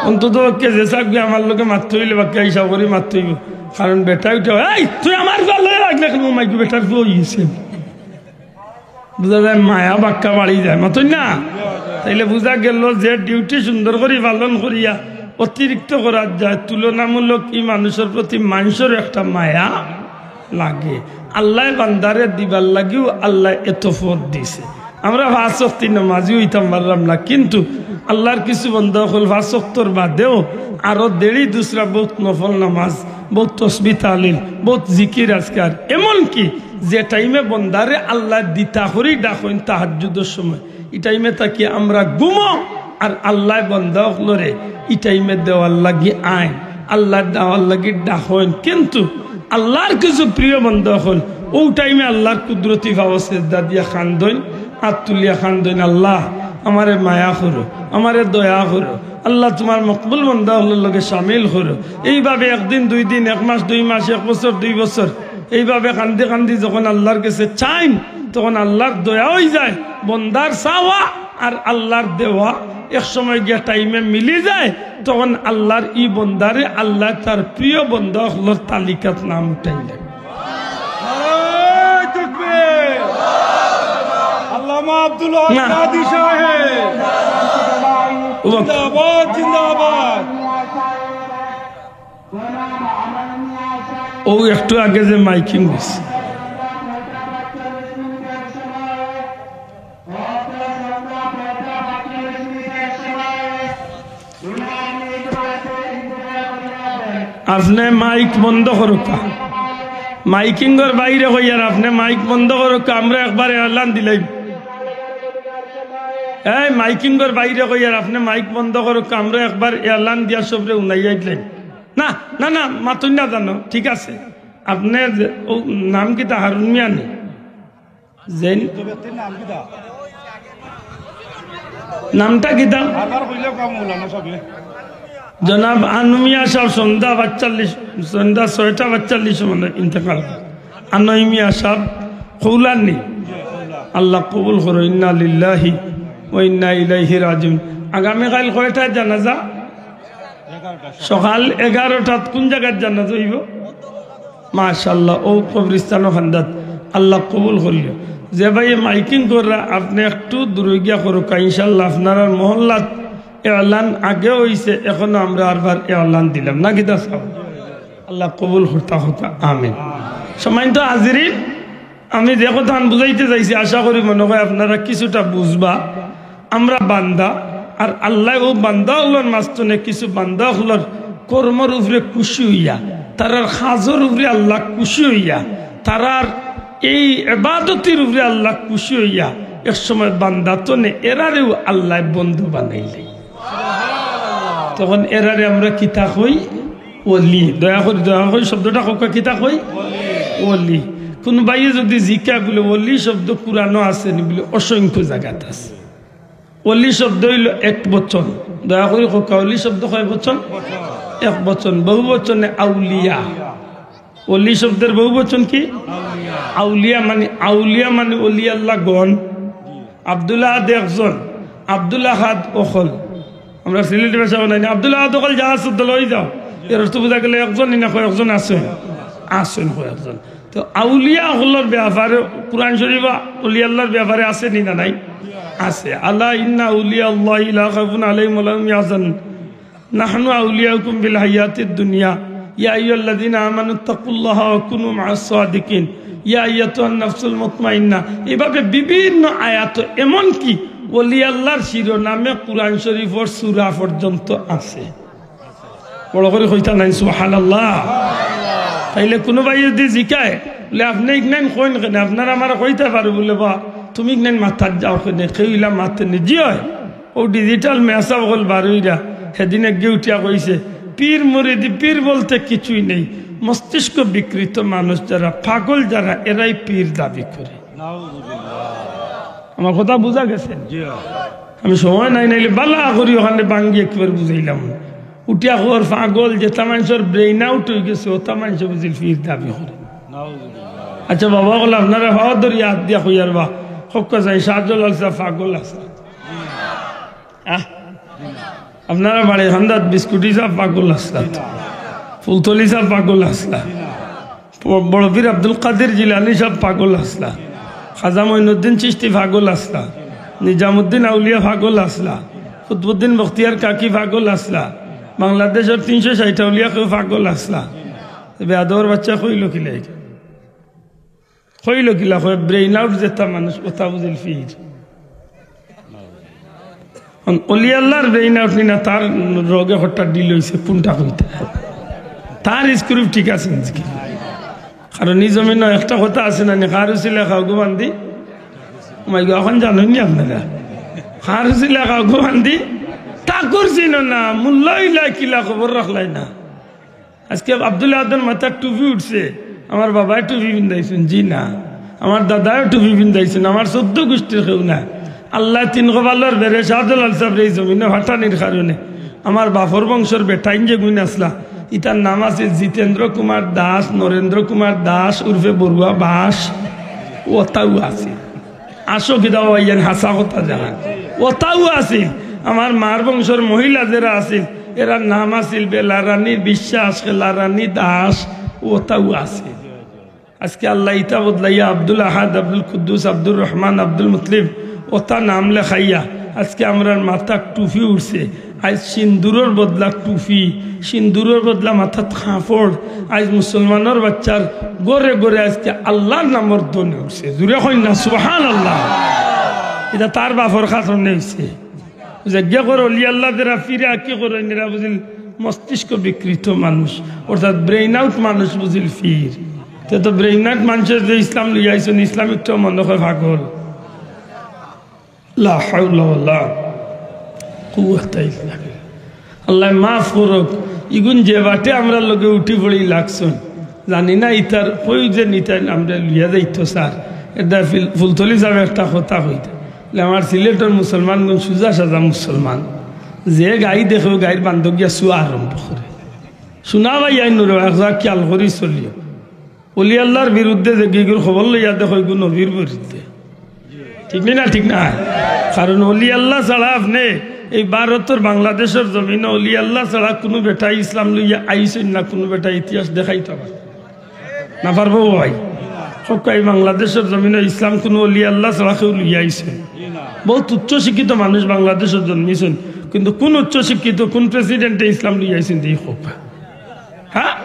অন্তত পক্ষে যে সাবগি আমার লগে মাততে অইলে বাক্কা হিসাব করি মাততে অইবো। কারণ বেটা উঠে, "এই, তুই আমার ফুয়ার লগে লাগলে কেনে?" মাইকু বেটার ফুয়া অইছে। বুঝা যায় মায়া বাক্কা বাড়ি যায়, মাতইন না? তাইলে বুঝা গেল যে ডিউটি সুন্দর করি পালন করিয়া অতিরিক্ত করাত যায়, তুলনামূলক ই মানুষর প্রতি মানষর একটা মায়া লাগে। আল্লায় বান্দারে দিবার লাগিও আল্লায় এত পথ দিছে। আমরা পাঁচ ওয়াক্তি নামাজি অইতাম পারলাম না, কিন্তু আল্লার কিছু বান্দা অকল পাঁচ ওয়াক্তর বাদেও আরো দেড়ি দুসরা বউত নফল নামাজ, বউত তসবি তাহলিল, বউত জিকির আজকার, এমনকি যে টাইমে বন্দারে আল্লায় দিতা করি ডাকইন তাহাজ্জুদর সময়, ই টাইমে থাকি আমরা ঘুমো আর আল্লায় বন্দা অকলরে ই টাইমে দেওয়ার লাগি আইন, আল্লায় দেওয়ার লাগি ডাকইন। কিন্তু আল্লার কিছু প্রিয় বন্দা অকল অউ টাইমে আল্লার কুদরতি পাও সেজদা দিয়া কান্দইন, আত তুলিয়া কান্দইন, "আল্লাহ, আমারে মায়া করো, আমারে দয়া করো, আল্লাহ তুমার মকবুল বন্দা অকলর লগে শামিল করো।" এইভাবে একদিন, দুই দিন, এক মাস, দুই মাস, এক বছর, দুই বছর, এইভাবে কান্দি কান্দি যখন আল্লার গেছে চাইন, তখন আল্লার দয়া অইযায়, বন্দার চাওয়া আর আল্লার দেওয়া এক সময় গিয়া টাইমে মিলি যায়, তখন আল্লার ই বন্দারে আল্লায় তার প্রিয় বন্দা অকলর তালিকাত নাম উঠাইলে। নারায়ে তাকবীর। আল্লামা আব্দুল হক না। কাদী সাহেব। ও বাবা। জিন্দাবাদ, জিন্দাবাদ। ও একটু আগে যে মাইকিং অইছে। আপনে মাইক বন্ধ করউক্কা। মাইকিংর বাইরে কইয়ার আপনে মাইক বন্ধ করউক্কা। আমরা একবার এলান দিলাইমু। এই মাইকিংর বাইরে কইয়ার আপনে মাইক বন্ধ করউক্কা। আমরা একবার এলান দিয়া সবরে উনাইয়া দিলাইমু। না, না, না, মাতইন না জানো, ঠিক আছে। আপনে যে, ও নাম কিতা, হারুন মিয়া নি? জেন? নামটা কিতা? জনাব আনু মিয়া সাব সন্ধ্যা পাঁচচল্লিশ, সন্ধ্যা ছয়টা পাঁচচল্লিশ মানে ইন্তেকাল। আনু মিয়া সাব কৌলার নি? আল্লাহ কবুল করো। ইন্না লিল্লাহি ওয়া ইন্না ইলাইহি রাজিউন। আগামীকাইল কয়টায় জানাজা? সকাল এগারোটাত। কোন জাগাত জানাজা অইবো? মাশাআল্লাহ, অউ কবরস্থানর কান্দাত। আল্লাহ কবুল করিও। যে ভাইয়ে মাইকিং কররা, আপনে একটু দূরে গিয়া করউক্কা, ইনশাআল্লাহ আপনারার মহল্লাত এলান আগে অইছে, এখনো আমরা আরবার এলান দিলাম না, কিতা সাব? আল্লাহ কবুল করতা কউক্কা, আমিন। সম্মানিত হাজিরিন, আমি যে কথাখান বুঝাইতে চাইছি, আশা করি মনো অয় আপনারা কিছুটা বুঝবা। আমরা বান্দা, আর আল্লায় অউ বান্দা অকলর মাঝখানো কিছু বান্দা অকলর কর্মর উপরে খুশি অইয়া, তারার কাজর উপরে আল্লাহ খুশি অইয়া, তারার এই ইবাদতর উপরে আল্লাহ খুশি অইয়া, এক সময় বান্দা তনে এরারেও আল্লায় বন্ধু বানাইলে। তখন এরারে আমরা কিতা কই? ওলি। দয়া করি, দয়া করি শব্দটা কউক্কা, কিতা কই? ওলি। কুনু ভাইয়ে যুদি জিকায় বুলে, "ওলি শব্দ কুরআনো আছে নি?" বুলে, "অসংখ্য জাগাত আছে।" ওলি শব্দ অইলো এক বচন। দয়া করি কউক্কা, ওলি শব্দ কয় বচন? এক বচন, বহু বচনে আউলিয়া। অলি শব্দের বহু বচন কি? আউলিয়া। মানে, আউলিয়া মানে অলি আল্লাহ গণ। আব্দুল আহাদ একজন, আব্দুল আহাদ অকল। আমরা সিলেটি ভাষা বানাই না, আব্দুল আহাদ অকল যা আছে দল হয়ে যাও। এর অর্থ বোঝা গেল একজনই না, কয়েকজন আছে, আছেন কয়েকজন। তো আউলিয়া অকলর ব্যাপারে কোরআন শরীফ অলি আল্লাহর ব্যাপারে আছে নি না নাই? আছে। আলা ইন্না আউলিয়া আল্লাহি লা খাউফুন আলাইহিম ওয়া লা হুম ইয়াহজানুন। নাহনু আউলিয়াউকুম ফিল হায়াতিদ দুনিয়া। ইয়া আইয়ুহাল্লাযীনা আমানুত্তাকুল্লাহা ওয়া কুনু মাআস সাদিকিন। ইয়া আইয়াতুহান নাফসুল মুতমাইন্না। এভাবে বিভিন্ন আয়াত, এমনকি ওলি আল্লাহর শিরোনামে কোরআন শরীফর সূরা পর্যন্ত আছে। বড় করি কইতা নাই সুবহানাল্লাহ। তাইলে কুনু ভাই যদি জিকায়, বলে, "আপনে ইগনাইন কইন কেনে? আপনারা আমারে কইতা পারে?" বলে, "বা, তুমি ইগনাইন মাতাত যাও কেনে? কেউ ইলা মাতে নি।" জি অয়, ও ডিজিটাল মেসাব অকল বার অইরা, হেদিন একগে উঠিয়া কইছে, "পীর মুরিদি, পীর বলতে কিছুই নেই, মস্তিষ্ক বিকৃত মানুষ যারা, পাগল যারা, এরাই পীর দাবি করে।" আমার কথা বুঝা গেছে? আমি সময় নাই, নাইলে বালা করি ওখানে বাঙ্গি একবার বুঝাইলাম। উঠিয়া কর পাগল, যেতা মানষর ব্রেইন আউট অই গেছে, ওতা মানষে বুঝিল পীর দাবি করে। আচ্ছা বাবা, বলে আপনারা পাও ধরি হাত দিয়া কইয়ার বা, হক্কা যাই, শাহজালাল সাহেব পাগল আছে। আহ? আপনারা বাড়ি খান্দাত বিস্কুটি সাহেব পাগল আসলা, ফুলতলি সাহেব পাগল আসলা, ব-, বড় পীর আব্দুল কাদের জিলানী সাহেব পাগল আসলা, খাজা মঈনুদ্দিন চিশতি পাগল আসলা, নিজামুদ্দিন আউলিয়া পাগল আসলা, কুতবুদ্দিন বখতিয়ার কাকি পাগল আসলা, বাংলাদেশর তিনশো ষাইট আউলিয়া কেউ পাগল আসলা। বেয়াদবর বাচ্চা কইল কিলা ইটা? কইল কিলা? কয়, ব্রেইন আউট যেতা মানুষ, ওতা বুঝিল পীর। অন অলি আল্লাহর ব্রেইন আউট নি না, তার রগে হঠাৎ ডিল অইছে, কুনটা কইতা? তার স্ক্রিপ্ট ঠিক আছে নি? কারণ ই জমিনো একটা কথা আছে না নি, "কার উসিলায় খাও গো বান্দি।" মাই গো, এখন জানইন নি আপনারা? "কার উসিলায় খাও গো বান্দি।" ঠাকুর চিনো না, মোল্লা অইলা কিলা খবর রাখলাই না। আজকে আব্দুল আহাদর মাথাত টুপি উঠছে, আমার বাবায় টুপি পিন্দাইছইন, জি না, আমার দাদায়ও টুপি পিন্দাইছইন, আমার চৌদ্দ গুষ্টির কেউ না। আল্লায় তিন কপালর বেরে শাহজালাল সাহেবরে ই জমিনো পাঠানির কারণে আমার বাপর বংশর বেটাইন যেগুইন আসলা, ইতার নাম আছে জিতেন্দ্র কুমার দাস, নরেন্দ্র কুমার দাস উরফে বড়ুয়া বাস, ওতাউ আছে। আসো কিতা বাবা, ইয়ান হাছা কথা জানান। ওতাউ আছিল, আমার মার বংশর মহিলা যেরা আছিল, এরার নাম আছিল বেলা রানী বিশ্বাস, খেলা রানী দাস, ওতাউ আছিল। আজকে আল্লায় ইতা বদলাইয়া আব্দুল আহাদ, আব্দুল কুদ্দুস, আব্দুর রহমান, আব্দুল মুতলিব, ওতা নাম লেখাইয়া আজকে আমরার মাথাত টুপি উঠছে। আইজ সিন্দুরর বদলা টুপি, সিন্দুরর বদলা মাথাত কাপড়। আইজ মুসলমানর বাচ্চার ঘরে ঘরে আজকে আল্লাহর নামর ধ্বনি উঠছে। জুরে কইন না, সুবহানাল্লাহ। ইটা তার বাপর কারণে অইছে। যেগিয়ে কর অলি আল্লাহ যেরা পীরে আকি করইন, এরা বুঝিল মস্তিষ্ক বিকৃত মানুষ, অর্থাৎ ব্রেইন আউট মানুষ বুঝিল পীর। তে তো ব্রেইন আউট মানুষে যে ইসলাম লইয়া আইছইন, ইসলাম একটু মনে হয় পাগল। লা হাওলা ওয়ালা কুওয়াতা ইল্লা বিল্লাহ। আল্লায় মাফ করউক, ইগুন যে বাটে আমরার লগে উঠি পড়ি লাগছইন, জানি না ইতার কই যে নিতাইন আমরারে লইয়া যাইতো স্যার। এটা ফিল-, ফুলতলি সাহেব একটা কথা কইতা, বলে, "আমার সিলেটর মুসলমানগুন সুজা সাজা মুসলমান, যে গাই দেখে ও গাইর বান্দো গিয়া চুয়া আরম্ভ করে।" শুনা ভাই, আইন নুরে, এক জাগা খেয়াল করি চলিও। অলি আল্লাহর বিরুদ্ধে যে গিগুর খবর লইয়া দেখো, এগু নবীর বিরুদ্ধে। ঠিক নি না? ঠিক না? কারণ অলি আল্লাহ ছাড়া আপনে এই ভারতর বাংলাদেশর জমিনো অলি আল্লাহ ছাড়া কুনু বেটায় ইসলাম লইয়া আইছইন না, কুনু বেটায় ইতিহাস দেখাইতা পারে না। পারবো ভাই? হক্কা, এই বাংলাদেশর জমিনো ইসলাম কুনু অলি আল্লাহ ছাড়া কেউ লইয়া আইছে? বহুত উচ্চ শিক্ষিত মানুষ বাংলাদেশো জন্মিছইন, কিন্তু কুন উচ্চ শিক্ষিত, কুন প্রেসিডেন্টে ইসলাম লইয়া আইছইন? দেখি হক্কা। হ্যাঁ?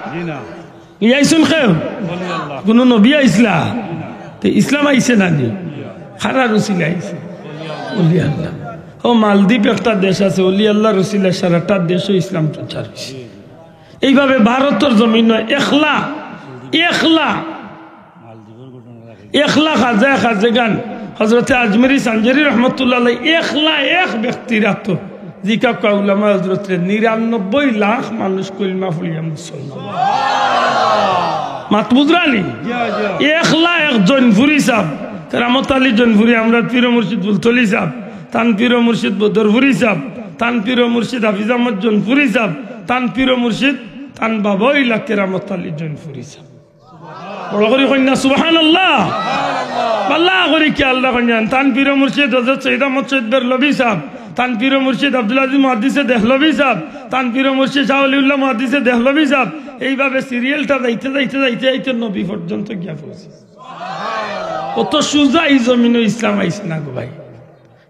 লইয়া আইছইন কেউ? কুনু নবী আইছলা? তে ইসলাম আইছে না নি? কারার উসিলায় আইছে? অলি আল্লাহ। ও মালদ্বীপ একটা দেশ আছে, অলি আল্লাহর উসিলায় সারাটা দেশো ইসলাম প্রচার অইছে। এইভাবে ভারতর জমিনো একলা, একলা, একলা খাজায়ে খাজেগান হজরতে আজমিরি সানজারি রহমতুল্লাহ আলাইহি একলা এক ব্যক্তির আতো জিকাউক্কা উলামায়ে হজরতরে, নিরানব্বই লাখ মানুষ কলিমা পড়িয়া মুসলমান। মাত বুঝরা নি? একলা এক জৈনপুরি সাব, কেরামত আলী জৈনপুরি, আমরার পীর ও মুর্শিদ ফুলতলি সাব, তান পীর ও মুর্শিদ বদরপুরি সাব, তান পীর ও মুর্শিদ হাফিজ আহমদ জৈনপুরি সাব, তান পীর মুর্শিদ, তান বাবা অইলা কেরামত আলী জৈনপুরী সাব। বড় করি কইন না সুবহানাল্লাহ। ভালা করি খেয়াল রাখইন জান, তান পীর মুর্শিদ হযরত সৈয়দ আহমদ শহীদ বেরলভী সাব, তান পীর মুর্শিদ আব্দুল আজিজ মুহাদ্দিসে দেহলভী সাব, তান পীর মুর্শিদ শাহ ওলিউল্লাহ মুহাদ্দিসে দেহলভী সাব। এইভাবে সিরিয়ালটা যাইতে যাইতে যাইতে যাইতে নবী পর্যন্ত গিয়া পৌঁছে। অত সুজা ই জমিনো ইসলাম আইছে না গো ভাই।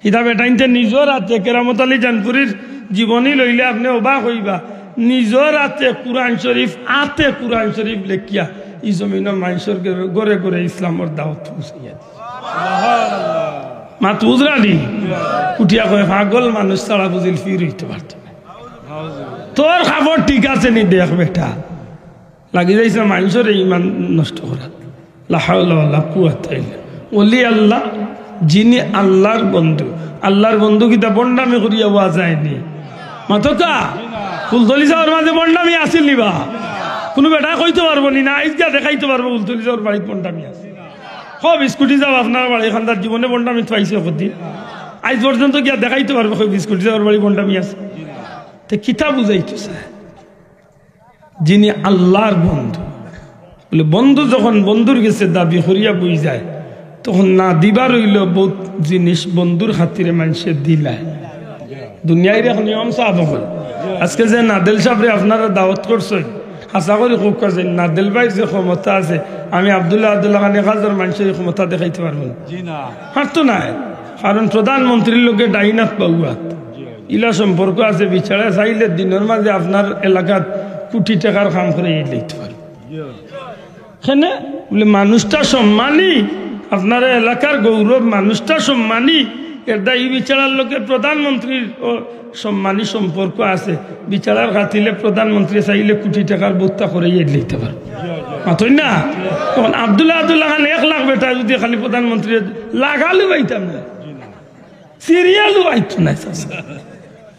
ইতা বেটাইন্তে নিজর আতে, কেরামত আলী জৈনপুরীর জীবনী লইলে আপনে অবাক অইবা। নিজর আতে কুরআন শরীফ, আতে কুরআন শরীফ লেখিয়া ই জমিনো মানষর ঘরে ঘরে ঘরে ইসলামর দাওয়াত পৌঁছাইয়া দিছে। মাত বুঝরা নি? উঠিয়া কয়, "পাগল মানুষ ছাড়া বুঝিল পীর অইতে পারতো না।" তোর খবর ঠিক আছে নি? দেখ বেটা, লাগি যাইছে মানষর ইমান নষ্ট করাত। লা হাওলা ওয়ালা কুওয়াতা ইল্লা। ওলি আল্লাহ, যিনি আল্লাহর বন্ধু। আল্লাহর বন্ধু কিতা ভন্ডামি করিয়া অওয়া যায়নি? মাতকা, ফুলতলি সাবর মাঝে ভন্ডামি আছিল নি বা? কুনু বেটায় কইতো পারবো নি না, আইজ গিয়া দেখাইতো পারবো ফুলতলি সাবর বাড়িত ভন্ডামি আছে। হ, বিস্কুটি সাব আপনার বাড়ি খান্দার জীবনে ভন্ডামি পাইছে কদিন? আইজ পর্যন্ত গিয়া দেখাইতো পারবো কই বিস্কুটি সাবর বাড়ি ভন্ডামি আছে? তে কিতা বুঝাইতো চায়? যিনি আল্লাহর বন্ধু। বলে, বন্ধু যখন বন্ধুর গেছে দাবি করিয়া বই যায়, তখন না দিবার অইলো বউত জিনিস বন্ধুর খাতিরে মানষে দিলায়। দুনিয়ার এক নিয়ম সাব অকল। আজকে যে নাদেল সাবরে আপনারা দাওয়াত করছইন, আশা করি খুব করছইন, নাদেল ভাইর যে ক্ষমতা আছে, আমি আব্দুল্লাহ আব্দুল্লাহ খান এক হাজার মানষর ই ক্ষমতা দেখাইতে পারবো না। জি না। পারতো নায়, কারণ প্রধানমন্ত্রীর লগে ডাইন আত বাউ আত। ইলা সম্পর্ক আছে, বিচারে চাইলে দিনর মাঝে আপনার এলাকাত কোটি টেকার কাম করাইয়া দিতে পারে। কেনে? বলে, মানুষটা সম্মানী, আপনার এলাকার গৌরব, মানুষটা সম্মানী। এরদায় ই বিচারার লগে প্রধানমন্ত্রীর ও সম্মানী সম্পর্ক আছে। বিচারার খাতিলে প্রধানমন্ত্রী চাইলে কোটি টেকার ভত্তা করাইয়া দিতে পারে। মাতইন না? তখন আব্দুল্লাহ আব্দুল্লাহ খান এক লাখ বেটা যদি খালি প্রধানমন্ত্রী লাগালে পাইতাম না। সিরিয়ালও আইতো না, চাচা।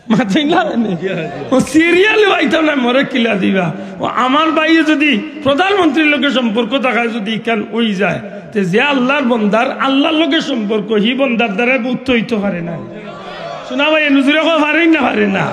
মাতইন না রে? ও সিরিয়ালও আইতো না, মরে কিলা দিবা? ও আমার ভাইয়ে যদি প্রধানমন্ত্রীর লগে সম্পর্ক থাকায় যদি ইখান অই যায়, তে যে আল্লাহর বন্দার আল্লাহর লগে সম্পর্ক, হি বন্দার দ্বারা ভত্তা অইতো পারে না। শোনা ভাই, নজরে কো পারে না, পারে না।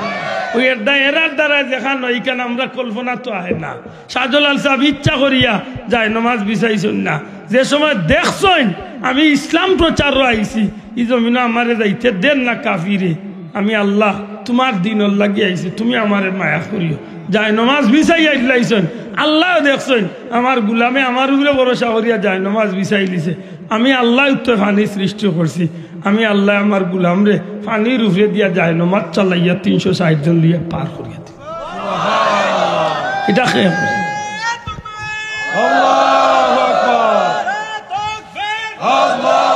ওই এরদায় এরার দ্বারা যেখান অয়, ইখান আমরা কল্পনাত আহে না। শাহজালাল সাব ইচ্ছা করিয়া জায়নমাজ বিছাইছইন না। যে সময় দেখছইন আমি ইসলাম প্রচারো আইছি, ই জমিনো আমারে যাইতে দেন না কাফিরে। আমি আল্লাহ, তুমার দিনর লাগি আইছি, তুমি আমারে মায়া করিও। জায়নমাজ বিছাইয়া দিলাইছইন, আল্লায় দেখছইন আমার গুলামে আমার উপরে ভরসা করিয়া জায়নমাজ বিছাইলিছে। আমি আল্লায় উত্তর পানি সৃষ্টি করছি, আমি আল্লায় আমার গুলামরে পানির উপরে দিয়া জায়নমাজ চালাইয়া তিনশো ষাইট জন লইয়া পার করিয়া দিছি। ইটা কে?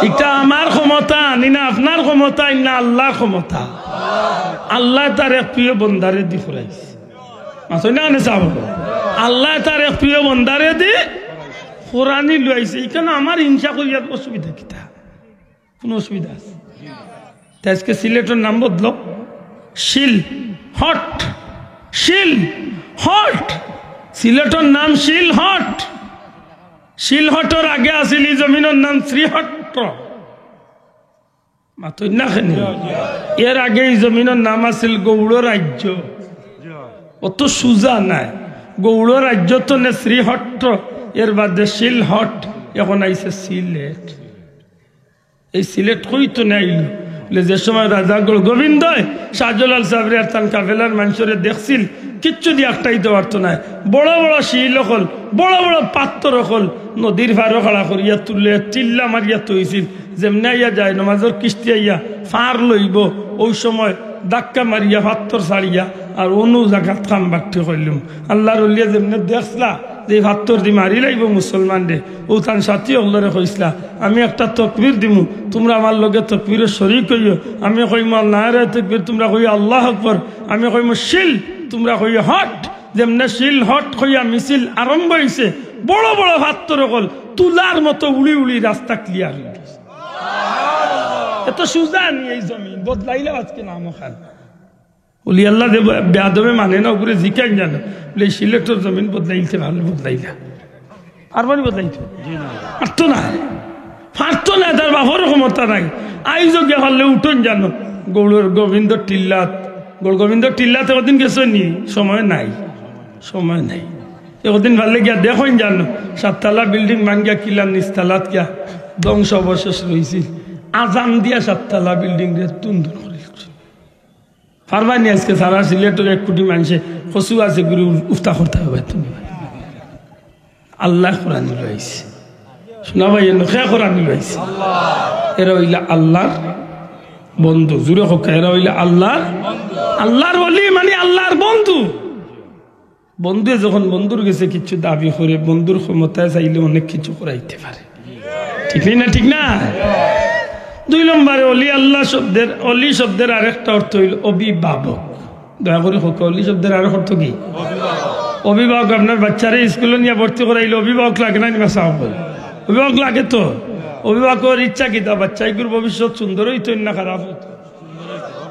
ইটা আমার ক্ষমতা, নি না আপনার ক্ষমতা, ই না আল্লাহর ক্ষমতা। আল্লায় তার এক প্রিয় বন্দারে দি করাইছে। মাতইন না নে সাব? আল্লায় তার এক প্রিয় বন্দারে দি করানি লইছে। ইখানো আমার হিংসা করিয়ার অসুবিধা কিতা? কুনু অসুবিধা আছে? তে আজকে সিলেটর নাম বদলো, শিলহট। শিলহট। সিলেটর নাম শিলহট। শিলহটর আগে আছিল ই জমিনর নাম শ্রীহট্ট। মাতইন না কেনে? এর আগে ই জমিনর নাম আছিল গৌড় রাজ্য। অত সুজা নায়। গৌড় রাজ্য তনে শ্রীহট্ট, এর বাদে শিলহট, এখন আইছে সিলেট। এই সিলেট কই তনে আইলো? বলে, যে সময় রাজা গৌড় গোবিন্দয় শাহজালাল সাবরে আর তান কাফেলার মানষরে দেখছিল, কিচ্ছু দি আটকাইতো পারতো নায়। বড় বড় শিল অকল, বড় বড় পাত্থর অকল নদীর পারো খাড়া করিয়া তুলে টিল্লা মারিয়া থইছিল। যেমনে আইয়া জায়নমাজর কিস্তি আইয়া পার লইবো, অউ সময় ধাক্কা মারিয়া পাত্থর ছাড়িয়া আর অনো জাগাত কাম বাট্টি করিলিমু। আল্লাহর অলিয়ে যেমনে দেখছলা যে পাত্থর দি মারি লাইবো মুসলমানরে, অউ তান সাথী অকলরে কইছলা, আমি একটা তকবীর দিমু, তুমরা আমার লগে তকবীরো শরিক অইও। আমি কইমু নারায়ে তকবীর, তুমরা কইও আল্লাহু আকবার। আমি কইমু শিল, তুমরা কইও হট। যেমনে শিলহট কইয়া মিছিল আরম্ভ অইছে, বড় বড় পাত্থর অকল তুলার মতো উড়ি উড়ি রাস্তা clear অই গেছে। এত সুজা নি এই জমিন, বদলাইলা আজকে নাম অখান। অলি আল্লাহ যে বেয়াদবে মানে না, অগুরে জিকাইন জানো, বলে, "এই সিলেটর জমিন বদলাইতে পারলে বদলাইলা।" আর মানে বদলাইতো? পারতো না, পারতো না, তার বাপর ক্ষমতা নাই। আইজও গিয়া পারলে উঠইন জানো, গৌড়র গোবিন্দ টিল্লাত গৌরগোবিন্দ টিল্লাত একদিন গেছো নি? সময় নাই, সময় নাই। একদিন পারলে গিয়া দেখইন জানো, সাততলা বিল্ডিং ভাঙ্গিয়া কিলা নিচতলাত গিয়া ধ্বংস অবশেষ রইছিল। আজান দিয়া সাততলা বিল্ডিং রে তুন্দুর করি দিছে। পারবা নি আজকে সারা সিলেটর এক কোটি মানষে কচু আছে গুরু উফতা করতা অইবো তুমি? আল্লায় কুরআন লইছে। শুনা ভাই, এনো কে কুরআন লইছে? এরা অইলা আল্লার বন্ধু। জুরে কউক্কা, এরা অইলা আল্লার, আল্লার ওলি মানে আল্লার বন্ধু। বন্ধুয়ে যখন বন্ধুর গেছে কিছু দাবি করে, বন্ধুর ক্ষমতায় চাইলে অনেক কিছু করাইতে পারে। ঠিক নি না? ঠিক না? দুই নম্বরে অলি আল্লাহ শব্দের, অলি শব্দের আরেকটা অর্থ অইল অভিভাবক। দয়া করি কউক্কা, অলি শব্দের আরেক অর্থ কি? অভিভাবক। আপনার বাচ্চারে স্কুলো নিয়া ভর্তি করাইলে অভিভাবক লাগে না নি বা? অভিভাবক লাগে তো। অভিভাবকর ইচ্ছা কিতা? বাচ্চাইগুর ভবিষ্যৎ সুন্দর অইতো না খারাপ অইতো?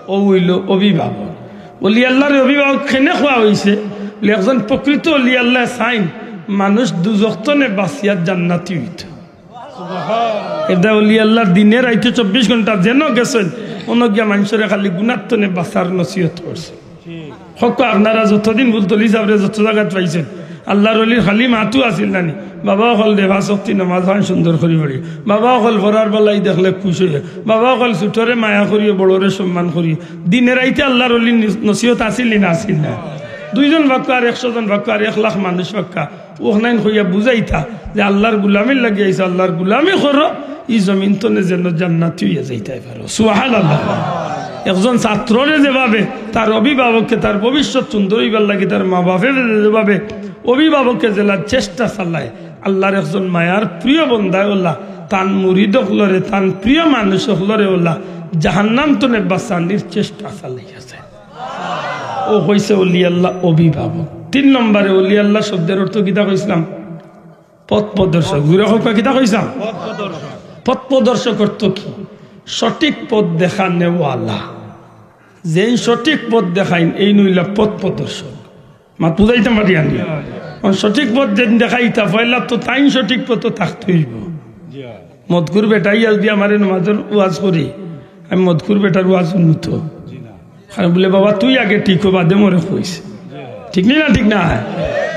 অউ অইল অভিভাবক। অলি আল্লারে অভিভাবক কেনে কওয়া অইছে? বলে, একজন প্রকৃত অলি আল্লায় চাইন মানুষ দুজখ তনে বাঁচিয়া জান্নাতি অইতো। এরদায় অলি আল্লায় দিনে রাইতে চব্বিশ ঘন্টা যেন গেছইন, অনো গিয়া মানষরে খালি গুনার তনে বাঁচার নসিহত করছে। কউক্কা, আপনারা যতদিন ফুলতলি ছাবরে যত জাগাত পাইছইন, আল্লার অলির খালি মাতউ আছিল না নি? বাবা অকল দে পাঁচ ওয়াক্ত নমাজ খান সুন্দর করি পড়ি, বাবা অকল পরার বালাই দেখলে খুশ অইয়া, বাবা অকল ছোটরে মায়া করিও, বড়রে সম্মান করিও। দিনে রাইতে আল্লার অলির নিস-, নসিহত আছিল নি না আছিল না? দুইজন পাক্কা আর একশো জন পাক্কা আর এক লাখ মানুষ পাক্কা, অখানাইন কইয়া বুঝাইতা যে আল্লার গুলামির লাগি আইছো, আল্লার গুলামি করো, ই জমিন তনে যেন জান্নাতি অইয়া যাইতায় পারো। সুবহানাল্লাহ। একজন ছাত্ররে যেভাবে তার অভিভাবকে তার ভবিষ্যৎ সুন্দর অইবার লাগি তার মা বাপে যেভাবে অভিভাবকে যেলা চেষ্টা চালায়, আল্লার একজন মায়ার প্রিয় বন্দায় অলা তান মুরিদ অকলরে, তান প্রিয় মানুষ অকলরে অলা জাহান্নাম তনে বাঁচানির চেষ্টা চালাই আছে। অউ কইছে অলি আল্লাহ অভিভাবক। তিন নম্বরে অলি আল্লাহ শব্দের অর্থ কিতা কইছলাম? পথ প্রদর্শক। জুরে কউক্কা, কিতা কইছলাম? পথ প্রদর্শক অর্থ কি? সঠিক পথ দেখানেওয়ালা। যেইন সঠিক পথ দেখাইন, এইন অইলা পথ প্রদর্শক। মাত বুঝাইতাম পারি আমি? অখন সঠিক পথ যেইন দেখাইতা, পয়লা তো তাইন সঠিক পথো থাকতে অইবো। মদখুর বেটায় যদি আমারে নমাজর ওয়াজ করি, আমি মদখুর বেটার ওয়াজ হুনমু তো। কারণ বলে, "বাবা, তুই আগে ঠিক হ, বাদে মরে কইস।" ঠিক নি না? ঠিক না?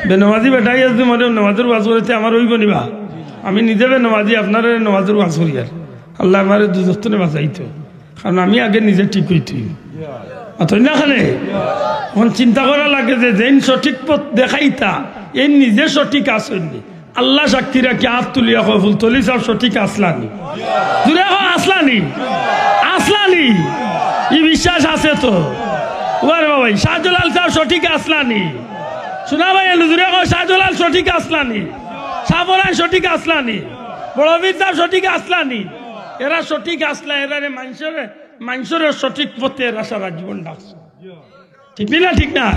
বেনমাজি বেটায় যদি মরে নমাজর ওয়াজ করে, তে আমার অইবো নি বা? আমি নিজে বেনমাজি, আপনারে নমাজর ওয়াজ করিয়ার। আল্লায় আমারে দুজখ তনে বাঁচাইতো। কারণ আমি আগে নিজে ঠিক অইতে অইবো। অতএব না খানে অখন চিন্তা করা লাগে যে যেইন সঠিক পথ দেখাইতা, এইন নিজে সঠিক আছইন নি? আল্লা সাক্ষী রাখি আত তুলিয়া কও, ফুলতলি ছাব সঠিক আছলা নি? জুরে কও, আছলা নি? আছলা নি? ই বিশ্বাস আছে তো? ওরে বাবা, শাহজালাল ছাব সঠিক আছলা নি? শুনা ভাই, এলো জুরে কও, শাহজালাল সঠিক আছলা নি? শাহপরান সঠিক আছলা নি? বড় পীর ছাব সঠিক আছলা নি? এরা সঠিক আছলা, এরারে মানষরে, মানষরে সঠিক পথে এরা সারা জীবন ডাকছে। ঠিক নি না? ঠিক না?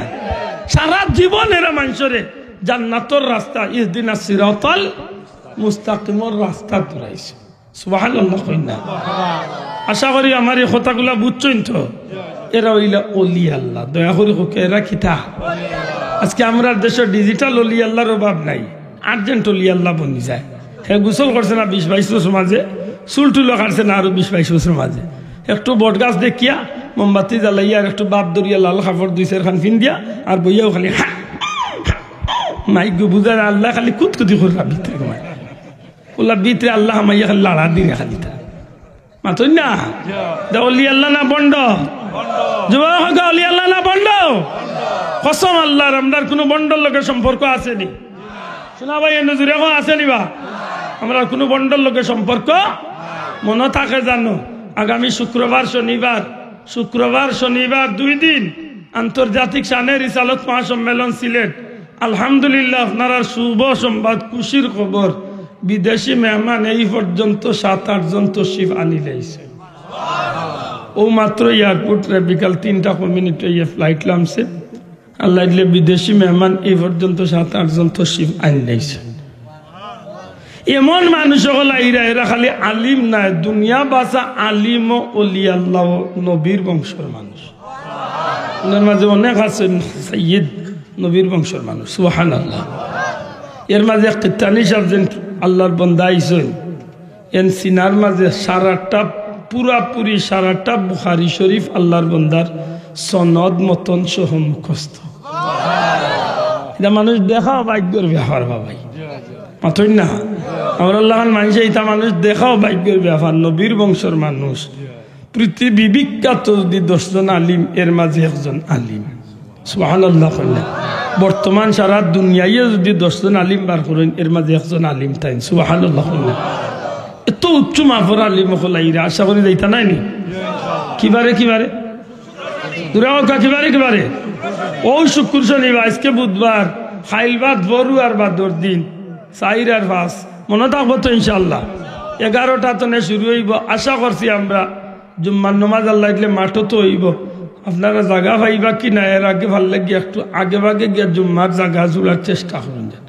সারা জীবন এরা মানষরে জান্নাতর রাস্তা, ইহদিনাস সিরাতাল মুস্তাকিমর রাস্তা ধরাইছে। সুবহানাল্লাহ কইন না? আশা করি আমার ই কথাগুলা বুঝছইন তো। এরা অইলা অলি আল্লাহ। দয়া করি কউক্কা, এরা কিতা? আজকে আমরার দেশো digital অলি আল্লার অভাব নাই, urgent অলি আল্লাহ বনি যায়। হে গোসল করছে না বিশ বাইশ বছর মাঝে, চুল টুলও কাটছে না আরো বিশ বাইশ বছর মাঝে। একটু বটগাছ দেখিয়া, মোমবাতি জ্বালাইয়া আর একটু বাপ ধরিয়া লাল কাপড় দুই চাইরখান ফিন্দিয়া আর বইয়াও খালি হা, হা, হা, মাইক গো বুঝার আল্লাহ খালি কুতকুতি কররা ভিতরে ঘুমায়। অলা ভিতরে আল্লাহ হামাইয়া খালি লাড়া দিরা খালি তা। মাতইন না? দে অলি আল্লাহ না ভন্ড? যুবক অকল, অলি আল্লাহ না ভন্ড? কসম আল্লার, আমরার কুনু ভন্ডর লগে সম্পর্ক আছে নি? শুনা ভাই, এনো জুরে কও, আছে নি বা? আমরার কুনু ভন্ডর লগে সম্পর্ক? মনো থাকে জানো, আগামী শুক্রবার, শনিবার, শুক্রবার, শনিবার দুই দিন আন্তর্জাতিক শানে রিসালত মহাসম্মেলন সিলেট। আলহামদুলিল্লাহ, আপনারার শুভ সংবাদ, খুশির খবর, বিদেশি মেহমান এই পর্যন্ত সাত আট জন তশরিফ আনিলাইছে। অউ মাত্র এয়ারপোর্টরে বিকাল তিনটা কয় মিনিট অইয়া flight লামছে। আল্লায় দিলে বিদেশি মেহমান এই পর্যন্ত সাত আট জন তশরিফ আনিলাইছে। এমন মানুষ অকল আইরা, এরা খালি আলিম নায়, দুনিয়া বাসা আলিম ও অলি আল্লাহ ও নবীর বংশর মানুষ। অনর মাঝে অনেক আছইন সাইয়্যিদ, নবীর বংশর মানুষ। সুবহানাল্লাহ। এর মাঝে এক কিত্তানি সাব যেন আল্লার বন্দা আইছইন, এন সিনার মাঝে সারাটা, পুরাপুরি সারাটা বুখারী শরীফ আল্লার বন্দার সনদ মতন সহ মুখস্থ। ইটা মানুষ দেখাও ভাগ্যর ব্যাপার বাবাই। মাতইন না? আমরার লাখান মানষে ইটা মানুষ দেখাও ভাগ্যর ব্যাপার। নবীর বংশর মানুষ, পৃথিবী বিখ্যাত যদি দশজন আলিম, এর মাঝে একজন আলিম। সুবহানাল্লাহ কইলা। বর্তমান সারা দুনিয়ায় যদি দশজন আলিম বার করইন, এর মাঝে একজন আলিম তাইন। সুবহানাল্লাহ কইলা। এত উচ্চ মাপর আলিম অকল আইরা, আশা করি যাইতা নায় নি? কিবারে, কিবারে? দুরা অউক্কা, কিবারে, কিবারে? অউ শুক্কুর শনিবার, আইজকে বুধবার, কাইল বাদ বড়ু আর বাদর দিন, চাইর আর পাঁচ। মনো থাকবো তো ইনশাআল্লাহ? এগারোটা তনে শুরু অইবো। আশা করছি আমরা জুম্মার নমাজ আল্লায় দিলে মাঠো তো অইবো। আপনারা জাগা পাইবা কি না, এর আগে ভালা লাগি একটু আগে ভাগে গিয়া জুম্মার জাগা জুড়ার চেষ্টা করইন যেন।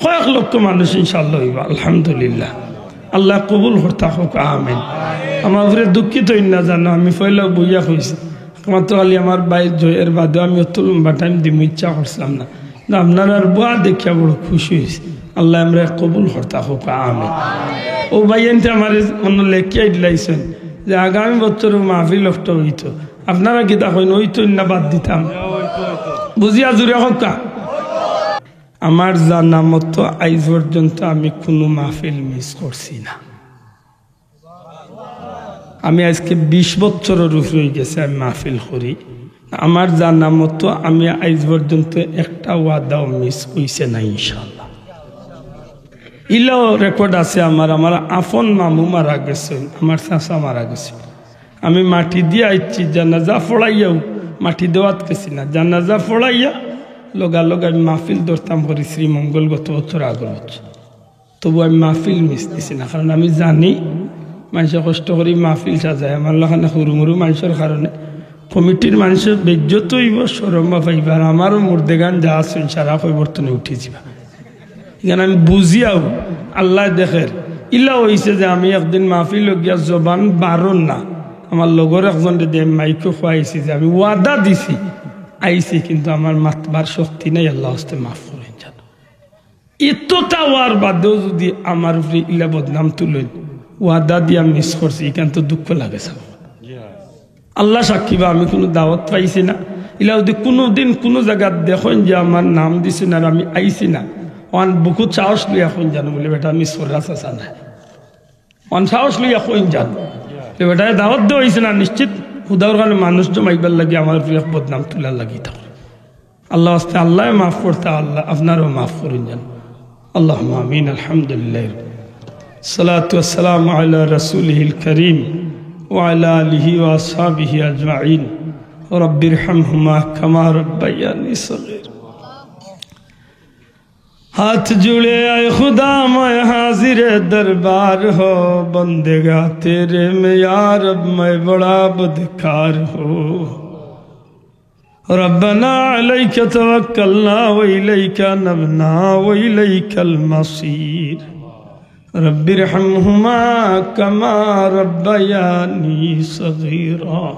কয়েক লক্ষ মানুষ ইনশাআল্লাহ অইবো, আলহামদুলিল্লাহ। আল্লায় কবুল করতা অউক, আমিন। আমার উপরে দুঃখিত অইন না জানো, আমি পয়লা বইয়া কইছি, একমাত্র খালি আমার ভাই জয়ের বাদে আমি অত লম্বা টাইম দিমু ইচ্ছা করছিলাম না। না, আপনারার বওয়া দেখিয়া বড় খুশি অইছি। আল্লায় আমরারে কবুল করতা অউক, আমিন। অউ ভাইয়াইন্তে আমারে অনো লেখিয়া দিলাইছইন যে আগামী বছরও মাহফিল অকটা অইতো। আপনারা কিতা কইন, অইতো না বাদ দিতাম? বুঝিয়া জুরে কউক্কা। আমার জানা মতো আইজ পর্যন্ত আমি কুনু মাহফিল মিস করছি না। আমি আইজকে বিশ বছরর উপরে অইগেছে আমি মাহফিল করি। আমার জানা মতো আমি আইজ পর্যন্ত একটা ওয়াদাও মিস অইছে না ইনশাআল্লাহ। ইলাও রেকর্ড আছে আমার, আমার আফন মামু মারা গেছইন, আমার চাচা মারা গেছইন। আমি মাটি দিয়া আইছি, জানাজা পড়াইয়াও মাটি দেওয়াত গেছি না, জানাজা পড়াইয়া লগালগ আমি মাহফিল ধরতাম করি শ্রীমঙ্গল গত বছর আগর বছর। তবু আমি মাহফিল মিস দিছি না, কারণ আমি জানি মানষে কষ্ট করি মাহফিল সাজায়, আমার লাখান হুরুমুরু মানষর কারণে, কমিটির মানষর বেইজ্জত অইবো, শরম পাইবা, আর আমারও মুর্দেগান যা আছইন সারা কবর তনে উঠি যিবা। ইখান আমি বুঝিয়াও আল্লায় দেখের। ইলা অইছে যে আমি একদিন মাহফিলো গিয়া জবান বারর না, আমার লগর একজনরে দিয়া মাইকো কওয়াইছি যে আমি ওয়াদা দিছি আইছি, কিন্তু আমার মাতবার শক্তি নাই, আল্লার ওয়াস্তে মাফ করইন জানো। ইততা অওয়ার বাদেও যুদি আমার উপরে ইলা বদনাম তুলইন, ওয়াদা দিয়া মিস করছি, ইখান তো দুঃখ লাগে ছাব। আল্লা সাক্ষী বা আমি কুনু দাওয়াত পাইছি না। ইলা যুদি কুনুদিন কুনু জাগাত দেখইন যে আমার নাম দিছইন আর আমি আইছি না, অখান বুকুত সাহস লইয়া কইন জানো বুলে, "বেটা, আমি সররা চাচা নায়।" অখান সাহস লইয়া কইন জানো যে, "বেটারে দাওয়াত দেওয়া অইছে না, নিশ্চিত হুদাউর কারণে মানুষ জমাইবার লাগি আমার উপরে এক বদনাম তুলার লাগি।" ইতা আল্লার ওয়াস্তে আল্লায় মাফ করতা, আল্লা আপনারেও মাফ করইন জানো। اللهم آمين. الحمد لله. الصلاة والسلام على رسوله الكريم وعلى آله وأصحابه أجمعين. رب ارحمهما كما ربياني صغيرا. ہاتھ جڑے اے خدا میں حاضر دربار ہو، بندگاں تیرے میں یا رب میں بڑا بدکار ہوں۔ ربنا عليك توكلنا وإليك أنبنا وإليك المصير. رب ارحمهما كما ربياني صغيرا.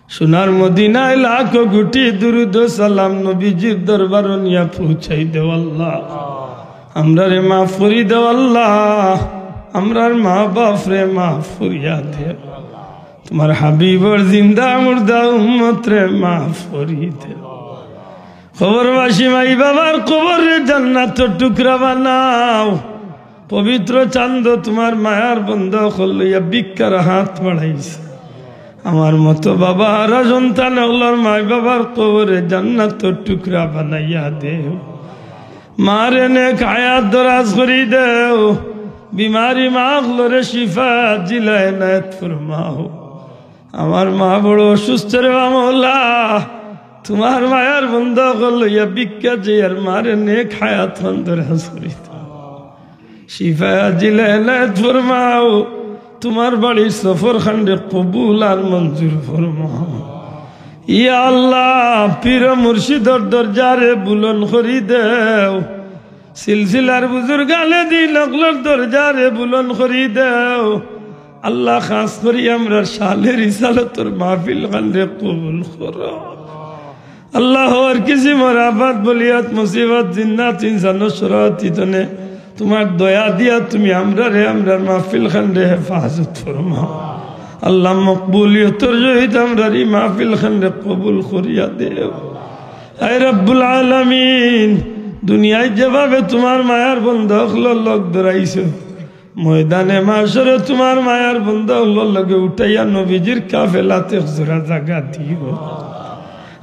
সোনার মদিনায় লাখো কোটি দুরুদ ও সালাম নবীজির দরবারো নিয়া পৌঁছাই দেও আল্লাহ। আমরারে মাফ করি দেও আল্লাহ, আমরার মা বাপরে মাফ করিয়া দেও। তোমার হাবিবর জিন্দা মুর্দা উম্মতরে মাফ করি দেও। কবরবাসী মাই বাবার কবররে জান্নাতর টুকরা বানাও। পবিত্র চান্দ তোমার মায়ার বন্দা অকল লইয়া ভিক্ষার হাত বাড়াইছে। আমার মতো বাবা হারা সন্তান অকলর মাই বাবার কবররে জান্নাতর টুকরা বানাইয়া দেও। মারে নেক হায়াত দরাজ করি দেও, বিমারি মা অকলরে শিফা আজিলা এনায়েত ফরমাও। আমার মা বড় অসুস্থ রে বা মওলা, তোমার মায়ার বন্দা অকল লইয়া ভিক্ষা চাইয়ার, মারে নেক হায়াত খান দরাজ করি দেও। শিফা আজিলা এনায়েত ফরমাও, তোমার বাড়ির সফর খানরে কবুল আর মঞ্জুর ফরমাও। ইয়া আল্লাহ, পীর মুর্শিদর দরজারে বুলন্দ করি দেও, সিলসিলার বুজুর্গানে দিন অকলর দরজারে বুলন্দ করি দেও। আল্লাহ, খাস করি আমরার সালে রিসালতর মাহফিল খানরে কবুল করো। আল্লাহ, হর কিসিমর আফাত, বলিয়াত, মুসিবত, জিন্নাত, ইনসান, শরাত, ইতনে তোমার দয়া দিয়া তুমি আমরারে, আমরার মাহফিল খানরে হেফাজত ফরমাও। আল্লাহ, মকবুলিয়তর সহিত আমরার ই মাহফিল খানরে কবুল করিয়া দেও। আয় রব্বুল আলামিন, দুনিয়ায় যেভাবে তুমার মায়ার বন্দা অকলর লগ ধরাইছো, ময়দানে মাশরে তুমার মায়ার বন্দা অকলর লগে উঠাইয়া নবীজির কাফেলাত এক জোড়া জাগা দিও।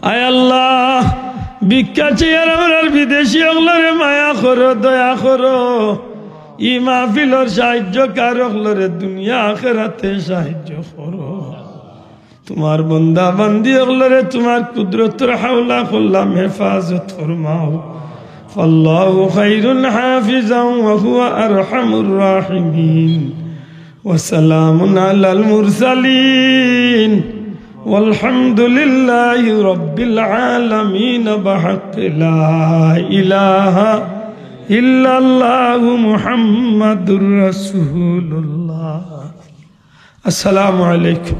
আয় আল্লাহ, ভিক্ষা চেয়ার আমরার বিদেশি অকলরে মায়া করো, দয়া করো। ই মাহফিলর সাহায্যকার অকলরে দুনিয়া আখেরাতে সাহায্য করো। তুমার বন্দা বান্দি অকলরে তুমার কুদরতর হাওলা করলাম, হেফাজত ফরমাও। فالله خير حافظا وهو أرحم الراحمين. وسلام على المرسلين. والحمد لله رب العالمين. بحق لا إله إلا الله محمد رسول الله. السلام عليكم.